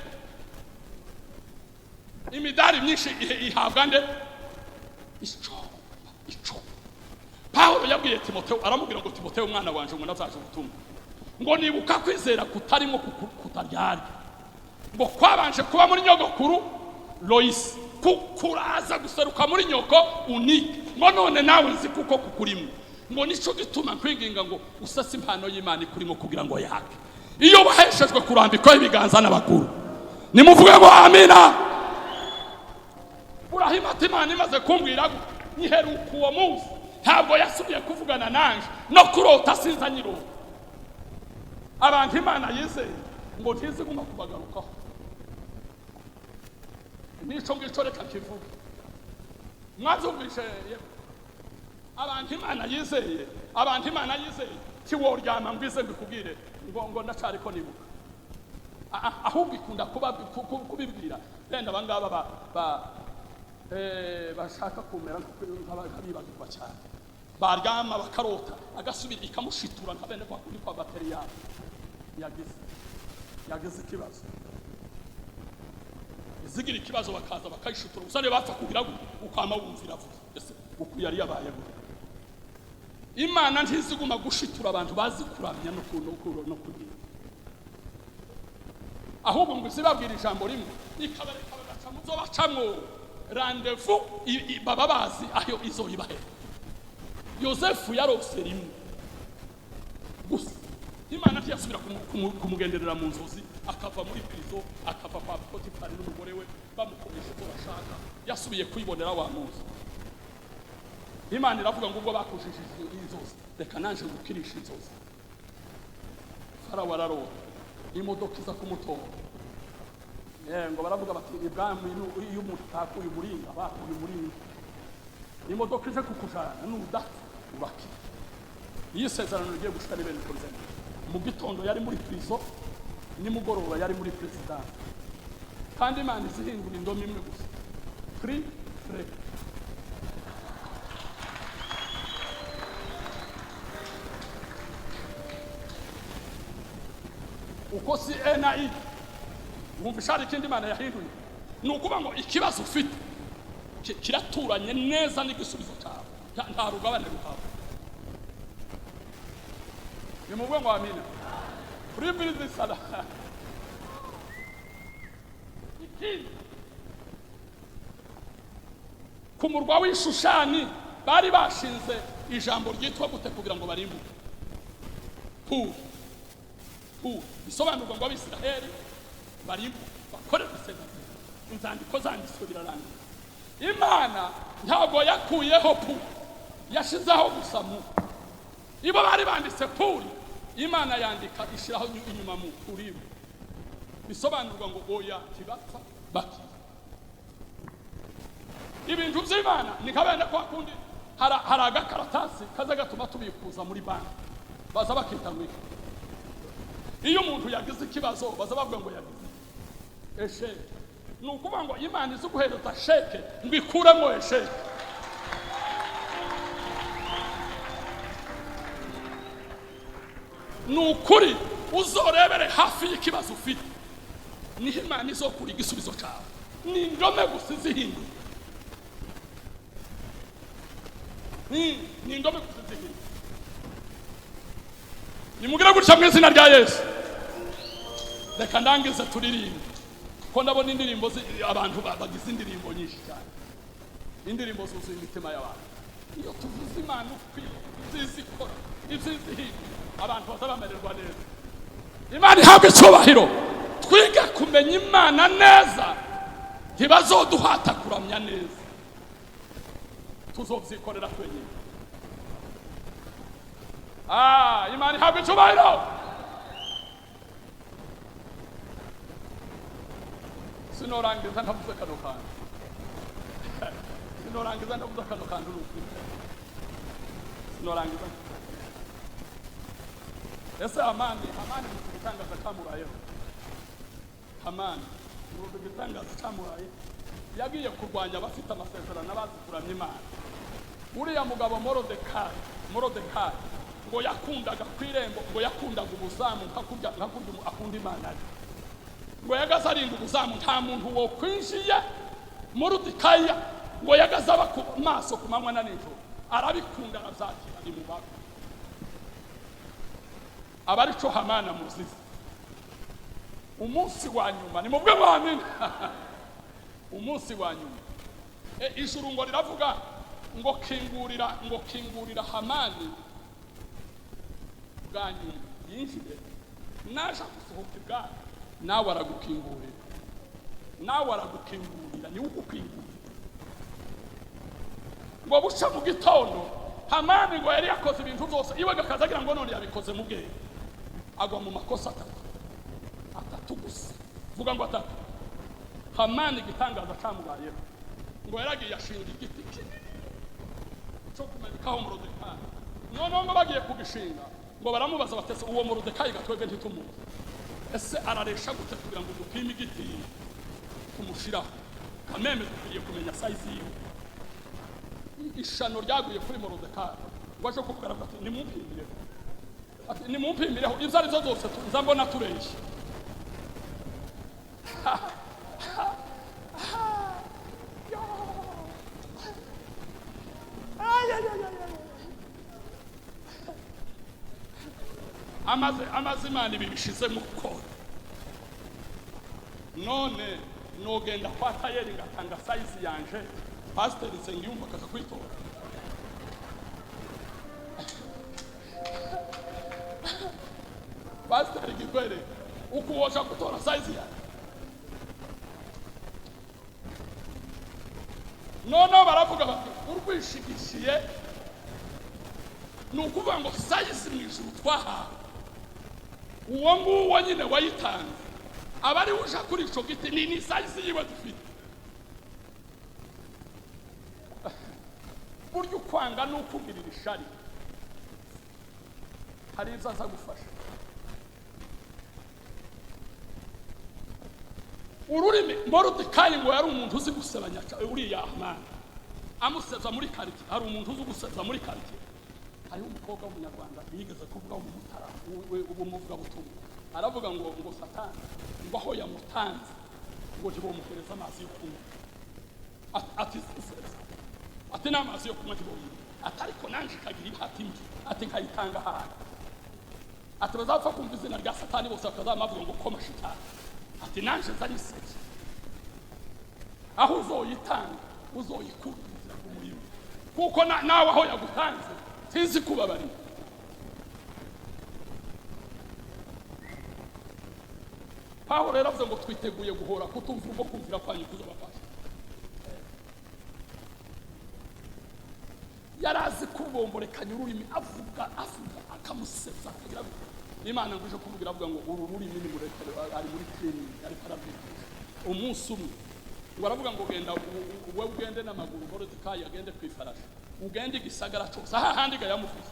Imidari myinshi ihabwa nde? Ico Pawulo yabwiye Timoteyo, aramubwira ngo Timoteyo mwana wanje ngo nazaje ubutumwa, ngo nibuka kwizera kutarimo kutaryarya, ngo kwabanje kuba muri nyogokuru Loisi, kuraza guseruka muri nyoko Unike, ngo none nawe nzi kuko kukurimo, ngo nico gituma nkwinginga ngo usase impano y'Imana ikurimo kugira ngo yake. Iyo waheshejwe kurambikwaho ibiganza n'abakuru, nimuvuge ngo amina. Burahima ati Imana imaze kumbwira nyiheruka uwo munsi, ntabwo yasubiye kuvugana nanje, no kurota sinza nyirota. Abantu Imana yizeye ngo ntiziguma kubagarukaho. Nico ngico reka kivuge, mwabyumvishe? Abantu Imana yizeye, abantu Imana yizeye tiworyama ngwize mbikubwire ngo ndacariko nibuka, ahubwo ikunda kubibwira benda abangaba bashaka kumera nk'abibagirwa cyane, baryama bakarota agasubira ikamushitura nka bene kwa kundi kwa bateri yabo yagize ikibazo, izigira ikibazo bakaza bakayishitura gusa niba bapfa kugira ngo ukama wumvira vuba ese uku yari yabaye gute. Imana ntiziguma gushitura abantu bazi kuramya no kugira, ahubwo ngo izibabwira ijambo rimwe ikabareka bagaca mu zo bacamwo rendez-vous, baba bazi aho izo ibahera. Yosefu yarose rimwe gusa, Imana ntiyasubira kumugenderera mu nzozi, akava muri prison, akava kwa Potifari n'umugore we bamukoresha uko bashaka, yasubiye kwibonera wa munsi. Imana iravuga ngo ubwo bakushishije inzozi, reka nanje gukirisha inzozi. Farawo ararota imodoka iza kumutora, ngo baravuga bati ibwami iyo umuntu atakuye umuringa bakuye umuringa, imodoka ije kukujana n'udapfa urakira. Iyo isezerano rigiye gushika ni bene uko bizagenda. Mu gitondo yari muri prison, nimugoroba yari muri presidence. Kandi Imana izihindura indomo imwe gusa, pri fre. Uko si e na i, wumva ishari ikindi Imana yahinduye, ni ukuvuga ngo ikibazo ufite kiraturanye neza n'igisubizo cyawe, nta rugabane ruhaba. Nimuvuge ngo amina. Pribirizi sala. Ikindi, ku murwa w'Ishushani bari bashinze ijambo ryitwa gute kugira ngo barimbuke? Pur. Pur bisobanurwa ngo Abisiraheli barimbuke bakorerwe isezerano. Inzandiko zanditswe birarangira. Imana ntabwo yakuyeho pur, yashizeho gusa mu. Ibo bari banditse puri, Imana yandika ishiraho inyuma mu purimu, bisobanurwa ngo oya ntibapfa bakira. Ibintu by'Imana ni nka bene kwa kundi Hari agakaratasi kaza gatuma tubikuza muri banki, baza bakita ngo iyo umuntu yagize ikibazo baza bavuga ngo yagize échec. Ni ukuvuga ngo Imana izi guhereza chèque ngo ikuremo échec. Ni ukuri, uzorebere hafi y'ikibazo ufite niho Imana izokura igisubizo cyawe. Ni indome gusa izihindura, ni indome gusa izihindura. Nimugire gutya mu izina rya Yesu. Reka ndangize turirimbe, ko ndabona indirimbo, abantu bagize indirimbo nyinshi cyane, indirimbo zuzuye imitima y'abantu. Iyo tuvuze Imana ukwiye ibyiza ikora, ibyiza ihindura, abantu baza bamererwa neza. Imana ihabwa icyubahiro. Twige kumenya Imana neza, ntibazoduhata kuramya neza, tuzobyikorera twenyine. Imana ihabwa icyubahiro. Sinorangiza ntavuze kano kantu, sinorangiza ntavuze kano kantu. Ni ukuri sinorangiza. Ese Hamani muzi igitangaza camurayeho? Hamani muzi igitangaza camuraye? Yagiye kurwanya abafite amasezerano, abazi kuramya Imana. Uriya mugabo Morodekayi ngo yakundaga ku irembo, ngo yakundaga ubuzamu nka kurya akunda Imana ye. Ngo yagaze arinda ubuzamu, nta muntu wo kwinjiye. Morodekayi ngo yagaze aba ku maso ku manywa na nijoro, arabikunda, arabyakira, ni mu babi. Aba arico Hamana muzizi. Umunsi wa nyuma, ni mubwe mwamina, umunsi wa nyuma ijuru ngo riravuga ngo kingurira, ngo kingurira Hamani bwa nyuma yinjire. Naje gusohoka ibwami, nawe aragukingurira, nawe aragukingurira, niwe ugukingurira. Ngo buca mu gitondo, Hamani ngo yari yakoze ibintu byose iwe, gakaza agira ngo none yabikoze mu bwenge, agwa mu makosa atatu, atatu gusa. Vuga ngo atatu. Hamani igitangaza camubayeho, ngo yaragiye ashinga igiti kinini cyo kumanikaho Morodekayi. Noneho ngo bagiye kugishinga, ngo baramubaza batese uwo Morodekayi gatwebwe ntitumuzi, ese araresha gute kugira ngo dupime igiti tumushiraho? Kameme dukwiriye kumenya size yiwe. Ishano ryaguye kuri Morodekayi, ngo aje kuvuga, aravuga ati nimumpimireho, ati nimumpimireho ibyo ari byo byose nza mbona tureshya. Amaze Imana ibi bishizemo kode, none nogenda kwa tailleur ngatanga size yanje, pasiteri Nsengiyumva akaza kwitora? Pasiteri Gigwere, ukuwosha gutora size yawe? Noneho baravuga bati urwishigishiye. Ni ukuvuga ngo size mu ijuru twahawe, uwo nguwo nyine wayitanze aba ari uje kuri ico giti, ni size yiwe dufite. Burya ukwanga ni ukugirira ishari, hari ibyo aza gufasha. Ururimi. Morodekayi ngo yari umuntu uzi gusebanya uriya Hamani, amusebya muri karitsiye. Hari umuntu uzi gusebya muri karitsiye. Hariho umukobwa w'umunyarwanda yigeze kuvuga w'umumutara w'umuvugabutumwa, aravuga ngo Satani ngo aho yamutanze ngo ntibomuhereza amazi yo kunywa. Ati n'amazi yo kunywa ntiboyinywa, ati ariko nanjye ikagira ibahati mbi, ati nkayitanga ahantu, ati bazapfa kumva izina rya Satani bose bakazaba bavuga ngo koma shitani, ati nanjye nzanye iseke. Aho uzoyitanga uzoyikurira ku murimo, kuko nawe aho yagutanze sinzi kubabarira. Pawulo rero avuze ngo twiteguye guhora kutumva ubwo kumvira kwanyu kuzabafasha. Yari azi kubomborekanya ururimi, avuga avuga akamusebya akagira ngo Imana ngo ije kuvugira, avuga ngo uru rurimi ni murekere, ari muri training, ariko arabyigisha. Umunsi umwe ngo aravuga ngo genda wowe ugende n'amaguru, Morodekayi agende ku ifarashi. Ugende igisagara cyose aha handi yamuvuze,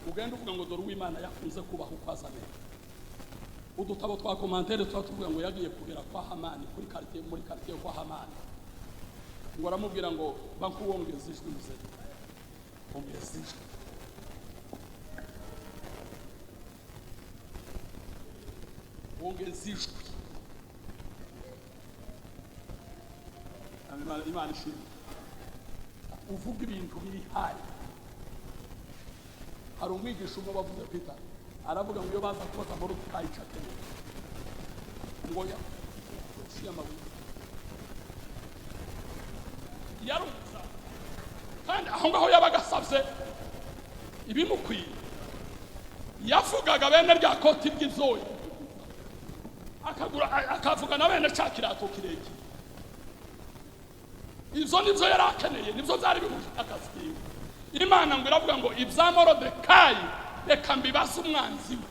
ugende uvuga ngo dore uw'Imana yakunze kubaho uko azamera. Udutabo twa commentaire tuba tuvuga ngo yagiye kugera kwa Hamani kuri quartier, muri quartier kwa Hamani, ngo aramubwira ngo bankuwongeze ijwi muze, ongeza ijwi. Ongeza ijwi. Imana ishimwe. Uvuga ibintu biri hayi. Hari umwigisha umwe wavuze Peter, aravuga ngo iyo baza kubaza Moridekayi icyo akeneye, ngo ya uciye amabuye yarumva, kandi aho ngaho yabaga asabye ibimukwiye, yavugaga bene rya koti ry'izoya, akagura akavuga na bene cya kirato kirekire. Ibyo nibyo yari akeneye, nibyo byari bihuje akazi kiwe. Imana ngo iravuga ngo ibya Moridekayi reka mbibaze umwanzi we.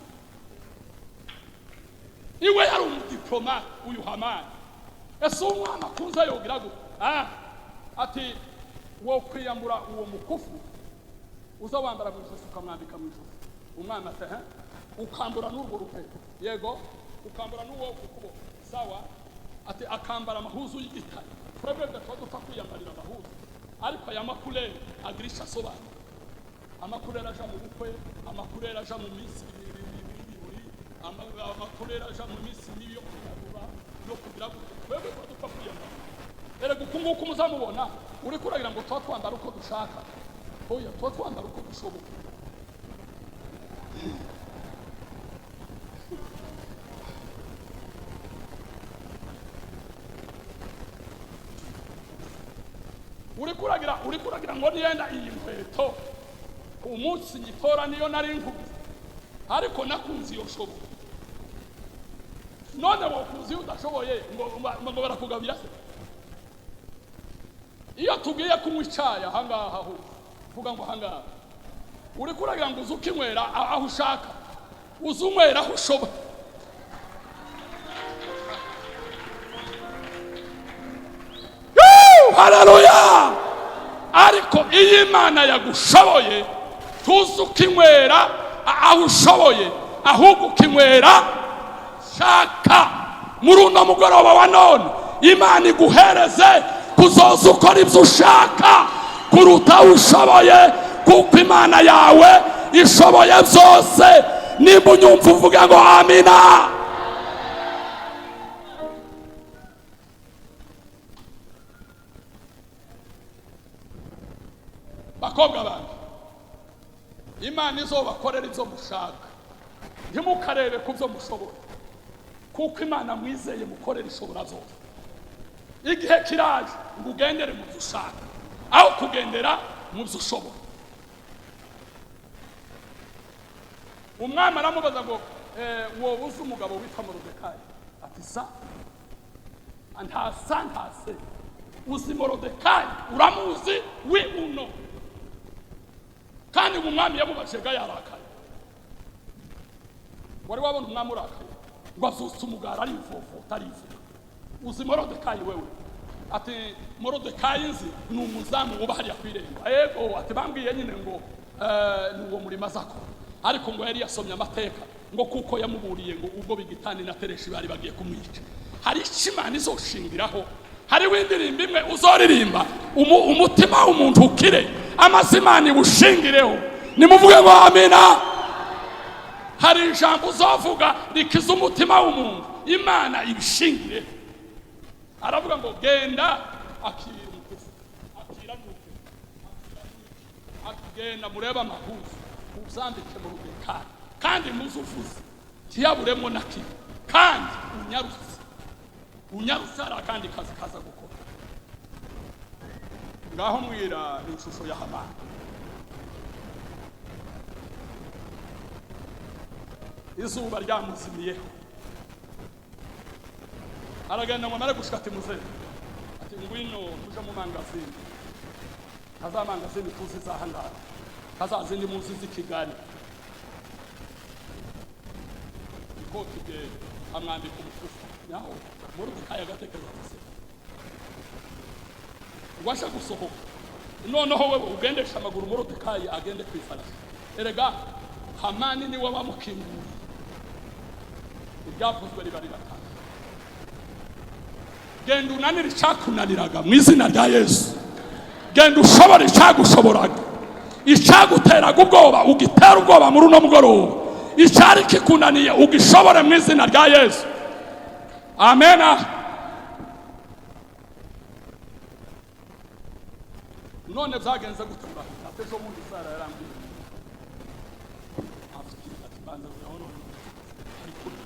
Iwe yari umudiplomate uyu Hamani. Ese umwana akunze yogira gute? Ati wo kwiyambura uwo mukufu uza wambara mu ijosi ukamwambika mu ijosi. Umwana ati ukambura n'urwo rupeta, yego, ukambura n'uwo ku kuboko, sawa. Ati akambara amahuzu y'igitare. Twebwe tuba dupfa kwiyambarira amahuzu, ariko aya makureri agira icyo asobanura. Amakureri aja mu bukwe, amakureri aja mu minsi y'ibirori, amakureri aja mu minsi mibi yo kwiyambura no kugira gute. Twebwe tuba dupfa kwiyambara. Erega uku nguku muzamubona uri kuragira ngo tuba twambara uko dushaka. Oya, tuba twambara uko dushoboye. Uri kuragira ngo niyenda iyi nkweto umunsi nyitora niyo nari nkuze, ariko nakunze iyo nshoboye. None wokunze iyo udashoboye ngo barakugabira se? Iyo tugiye kunywa icyayi ahangaha ho, vuga ngo ahangaha, uri kuragira ngo uze ukinywera aho ushaka, uze unywera aho ushoboye. Haleluya! Ariko iyo Imana yagushoboye tuzi ukinywera aho ushoboye, ahubwo ukinywera shaka. Muri uno mugoroba wa none Imana iguhereze kuzoza ukora ibyo ushaka kuruta ushoboye, kuko Imana yawe ishoboye byose. Nimba unyumva uvuga ngo amina. Bakobwa banjye, Imana izobakorera ibyo mushaka, ntimukarebe ku byo mushoboye, kuko Imana mwizeye mukorera ishobora zose. Igihe kiraje ngo ugendere mu byo ushaka aho kugendera mu byo ushoboye. Umwami aramubaza ngo wowe uzi umugabo witwa Moridekayi? Ati sa ntasa ntase. Uzi Moridekayi? Uramuzi? Wi uno. Kandi umwami yamubajega yarakaye. Wari wabona umwami urakaye ngo azutse umugara arivovota arivuga. Uzi Moridekayi wewe? Ati Moridekayi nzi ni umuzamu wuba hariya kw'irembo. Ego, ati bambwiye nyine ngo ni uwo murimo azakora, ariko ngo yari yasomye amateka ngo kuko yamuburiye ngo ubwo Bigitani na Tereshi bari bagiye kumwica. Hari icyo Imana izoshingiraho. Hariho indirimbo imwe uzoririmba umutima w'umuntu ukire, amaze Imana iwushingireho. Nimuvuge ngo amina. Hari ijambo uzovuga rikiza umutima w'umuntu, Imana ibishingireho. Aravuga ngo genda akira umukufu, akira n'uke, akigenda murebe amahuzu uzambike mu rugekari, kandi muzuvuze ntiyaburemo na kimwe, kandi unyarutse unyarutse hari akandi kazi kaza gukora. Ngaho mwira ishusho ya Hamani. Izuba ryamuzimiyeho, aragenda ngo amare gushika ati muzehe, ati ngwino tuje mu mangazini, kaza mangazini tuzi zahangaha, kaza zindi muzi z'i Kigali. Ikoti rye amwambika umukufi, naho Moridekayi agatekereza ati se ngo aje gusohoka Noneho wewe ugendesha amaguru, Morodekayi agende ku ifarasi. Erega Hamani niwe wamukinguriye, iryavuzwe riba riratanga. Genda unanire icyakunaniraga mu izina rya Yesu. Genda ushobora icyagushoboraga, icyaguteraga ubwoba ugitera ubwoba muri uno mugoroba. Icyari kikunaniye ugishobore mu izina rya Yesu. Amena. None byagenze gute? Murahita ejo bundi Sara yarambwiye afite ati banza none ari kure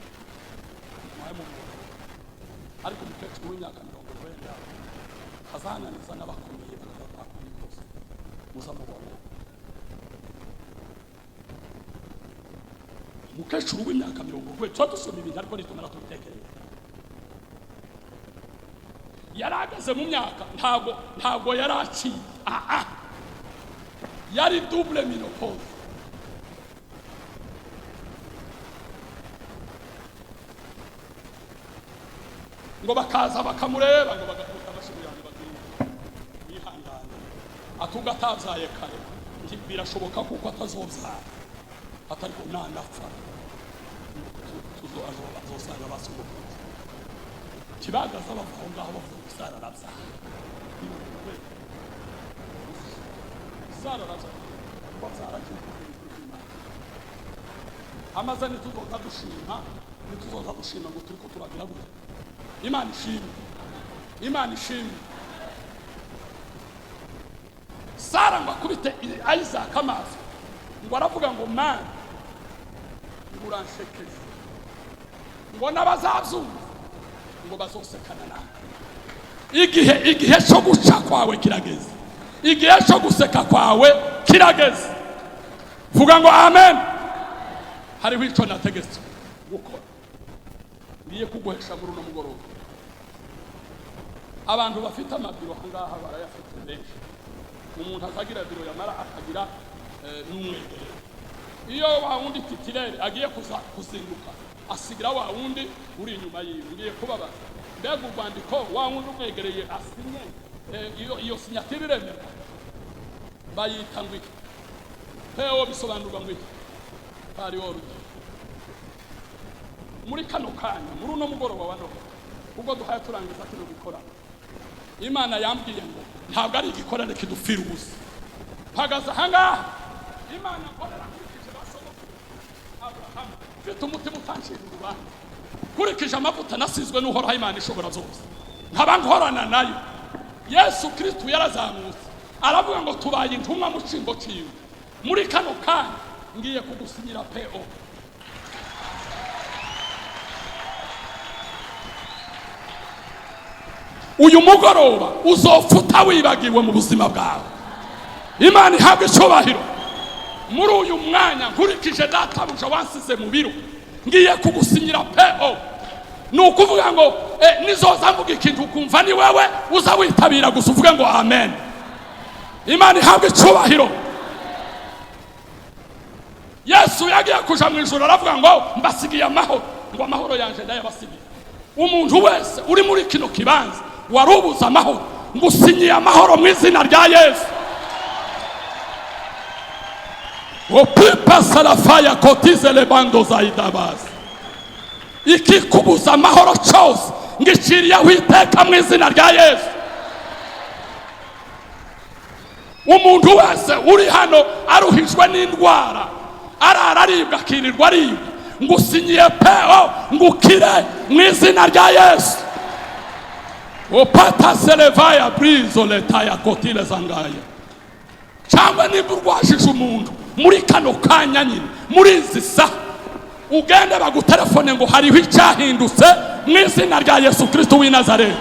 muhaye mumubona, ariko umukecuru w'imyaka 90 azananiza n'abakomeye bakaba bakora ikosa muzamubona. Umukecuru w'imyaka 90, tuba dusoma ibintu ariko nitumara tubitekereza. Yari ahagaze mu myaka, ntabwo yari aciye aha, yari double ménopause. Ngo bakaza bakamureba, ngo bagakubita amashyi yanjye, bati yihangane, atunga atabyaye kare birashoboka kuko atazobyara, atariko nanapfa azosanga basogokuruza. Kibagaza bava aho ngaho bavuga ngo Sara arabyara, Sara arabyara, babyara. Amaze ntituzoza dushima, ntituzoza dushima ngo turiko turagira gute. Imana ishimwe, Imana ishimwe. Sara ngo akubite Isaac amaso, ngo aravuga ngo mana, ngo uranshekeje, ngo n'abazabyumva ngo bazosekana nawe. Igihe cyo guca kwawe kirageze, igihe cyo guseka kwawe kirageze. Vuga ngo amen. Hariho icyo nategetse gukora, ngiye kuguhesha muri uno mugoroba. Abantu bafite amabiro aha ngaha barayafite benshi. Umuntu azagira biro, yamara akagira n'umwegerero. Iyo wa wundi titulaire agiye kuza kuzinduka, asigira wa wundi uri inyuma yiwe. Ngiye kubabaza, mbega urwandiko wa wundi umwegereye asinye, iyo signature iremerwa? Bayita ngo iki? PO bisobanurwa ngo iki? Par ordre. Muri kano kanya, muri uno mugoroba wa none, ubwo duhaye turangiza kino gikora, Imana yambwiye ngo ntabwo ari igikorane kidupfira ubusa. Mpagaze ahangaha, Imana nkorera nkurikije ba sogokuru Aburahamu, mfite umutima utancira urubanza, nkurikije amavuta nasizwe n'Uhoraho Imana ishobora zose, nkaba nkorana nayo. Yesu Kristu yarazamutse aravuga ngo tubaye intumwa mu cyimbo ciwe. Muri kano kanya ngiye kugusinyira PO. Uyu mugoroba uzopfa wibagiwe mu buzima bwawe. Imana ihabwa icyubahiro. Muri uyu mwanya, nkurikije databuja wansize mu biro, ngiye kugusinyira PO. Ni ukuvuga ngo nizoza mvuga ikintu ukumva ni wewe uza witabira gusa, uvuge ngo amen. Imana ihabwa icyubahiro. Yesu yagiye kuja mu ijuru aravuga ngo mbasigiye amahoro, ngo amahoro yanje ndayabasigiye. Umuntu wese uri muri kino kibanza wari ubuze amahoro, ngo usinyiye amahoro mu izina rya Yesu. Opipa salafaya kotize lebando zaidabasi. Ikikubuza amahoro cyose ngiciriyeho iteka mu izina rya Yesu. Umuntu wese uri hano aruhijwe n'indwara, arara aribwa, akirirwa aribwa, ngo usinyiye PO ngo ukire mu izina rya Yesu. Opata selevaya brizo letaya kotile zangaya. Cyangwa niba urwajije umuntu muri kano kanya nyine, muri izi saha, ugende bagutelefone ngo hariho icyahindutse mu izina rya Yesu Kristo w'i Nazareti.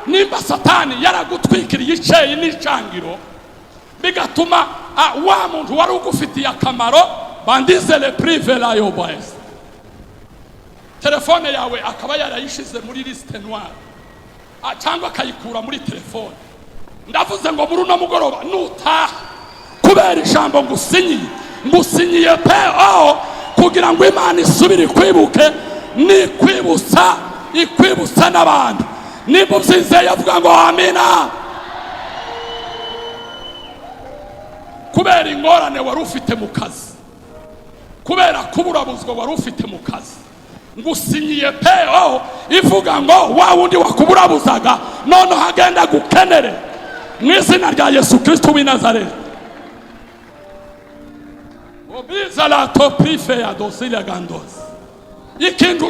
Nimba Satani yaragutwikiriye icyeyi n'icangiro, bigatuma wa muntu wari ugufitiye akamaro bandizele prive la yoboes, telefone yawe akaba yarayishize muri liste noire, cyangwa akayikura muri telefone, ndavuze ngo muri uno mugoroba nutaha, kubera ijambo ngusinyiye, ngusinyiye PO kugira ngo Imana isubire ikwibuke, nikwibutsa ikwibutsa n'abantu. Nimba ubyizeye avuga ngo amina. Kubera ingorane wari ufite mu kazi, kubera kuburabuzwa wari ufite mu kazi, ngusinyiye PO ivuga ngo wa wundi wakuburabuzaga noneho agenda gukenere mu izina rya Yesu Kristo w'i Nazareti. Obiza la topife ya dosilia gandozi.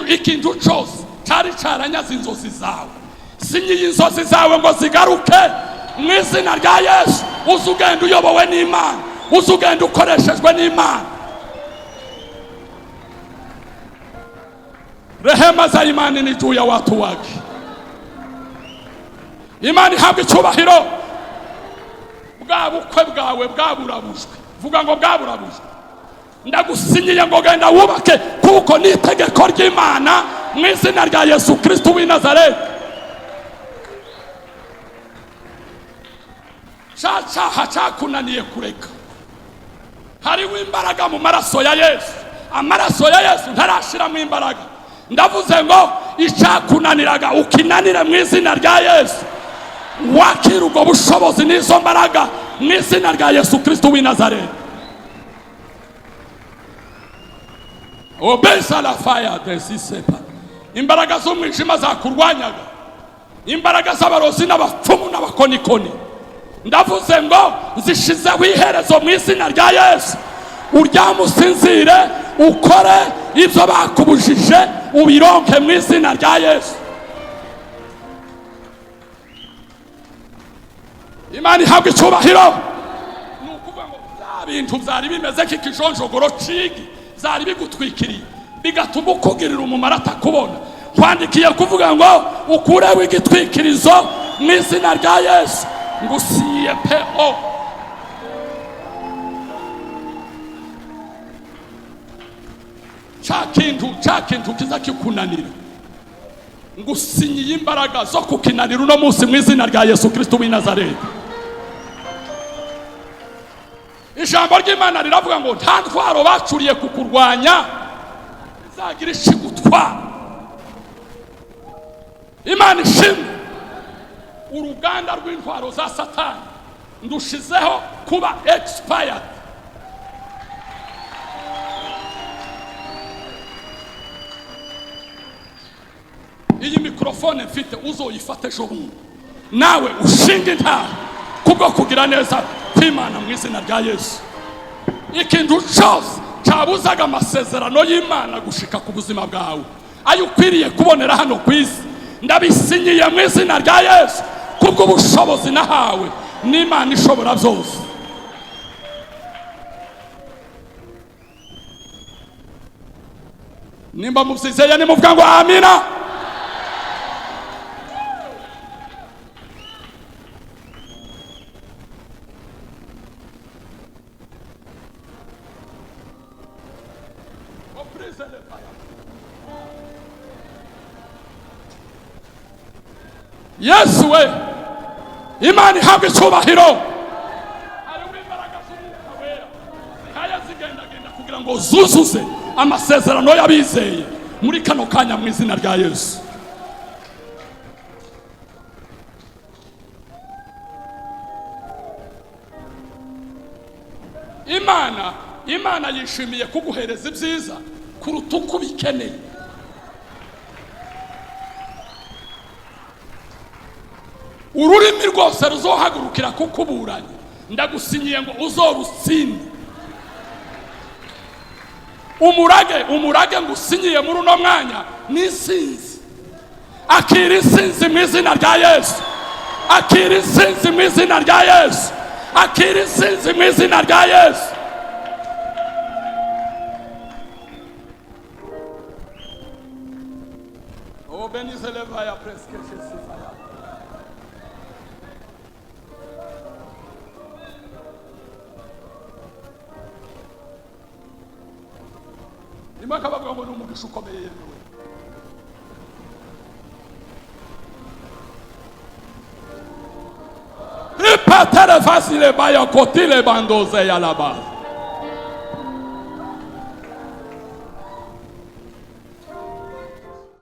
Ikintu cyose cyari cyaranyaze inzozi zawe, sinyiye inzozi zawe ngo zigaruke mu izina rya Yesu. Uze ugenda uyobowe n'Imana, uze ugenda ukoreshejwe n'Imana. Rehema za imani ni juu ya watu wake. Imana ihabwa icyubahiro. Bwa bukwe bwawe bwaburabujwe, vuga ngo bwaburabujwe. Ndagusinyiye ngo genda wubake, kuko ni itegeko ry'Imana mu izina rya Yesu Kristo w'i Nazareti. Cya cyaha cyakunaniye kureka, hariho imbaraga mu maraso ya Yesu. Amaraso ya Yesu ntarashiramo imbaraga. Ndavuze ngo icyakunaniraga ukinanire mu izina rya Yesu. Wakira ubwo bushobozi n'izo mbaraga mu izina rya Yesu Kristo w'i Nazareti. Obesa la fire desisepa. Imbaraga z'umwijima zakurwanyaga, imbaraga z'abarozi n'abapfumu n'abakonikoni, ndavuze ngo zishizeho iherezo mu izina rya Yesu. Uryame usinzire, ukore ibyo bakubujije, ubironke mu izina rya Yesu. Imana ihabwa icyubahiro. Ni ukuvuga ngo bya bintu byari bimeze nk'ikijonjogoro cigi byari bigutwikiriye bigatuma ukugirira umumaro atakubona, kwandikiye kuvuga ngo ukureho igitwikirizo mu izina rya Yesu. Ngusinyiye PO. Cya kintu kiza kikunanira, ngusinyiye imbaraga zo kukinanira uno munsi mu izina rya Yesu Kristo w'i Nazareti. Ijambo ry'Imana riravuga ngo nta ntwaro bacuriye kukurwanya izagira ishigutwara. Imana ishimwe. Uruganda rw'intwaro za Satani ndushizeho kuba expired. Iyi mikrofone mfite uzoyifate ejo bundi, nawe ushinga intara kubwo kugira neza kw'Imana mu izina rya Yesu. Ikintu cyose cyabuzaga amasezerano y'Imana gushika ku buzima bwawe, ayo ukwiriye kubonera hano ku isi, ndabisinyiye mu izina rya Yesu kubwo bushobozi nahawe n'Imana ishobora byose. Nimba mubyizeye nimuvuga ngo amina. Yesu we, Imana ihabwa icyubahiro. Hariho imbaraga z'Umwuka Wera zihaya zigendagenda kugira ngo zuzuze amasezerano y'abizeye muri kano kanya mu izina rya Yesu. Imana yishimiye kuguhereza ibyiza kuruta uko ubikeneye. Ururimi rwose ruzohagurukira kukuburanya, ndagusinyiye ngo uzorutsinde. Umurage ngusinyiye muri uno mwanya ni insinzi. Akira insinzi mu izina rya Yesu. Akira insinzi mu izina rya Yesu. Akira insinzi mu izina rya Yesu. Oh, benizele vaya presque Jésus. Nimaka bavuga ngo ni umugisha ukomeye yemewe. Ipatere facile baya kotile bandoze ya la base.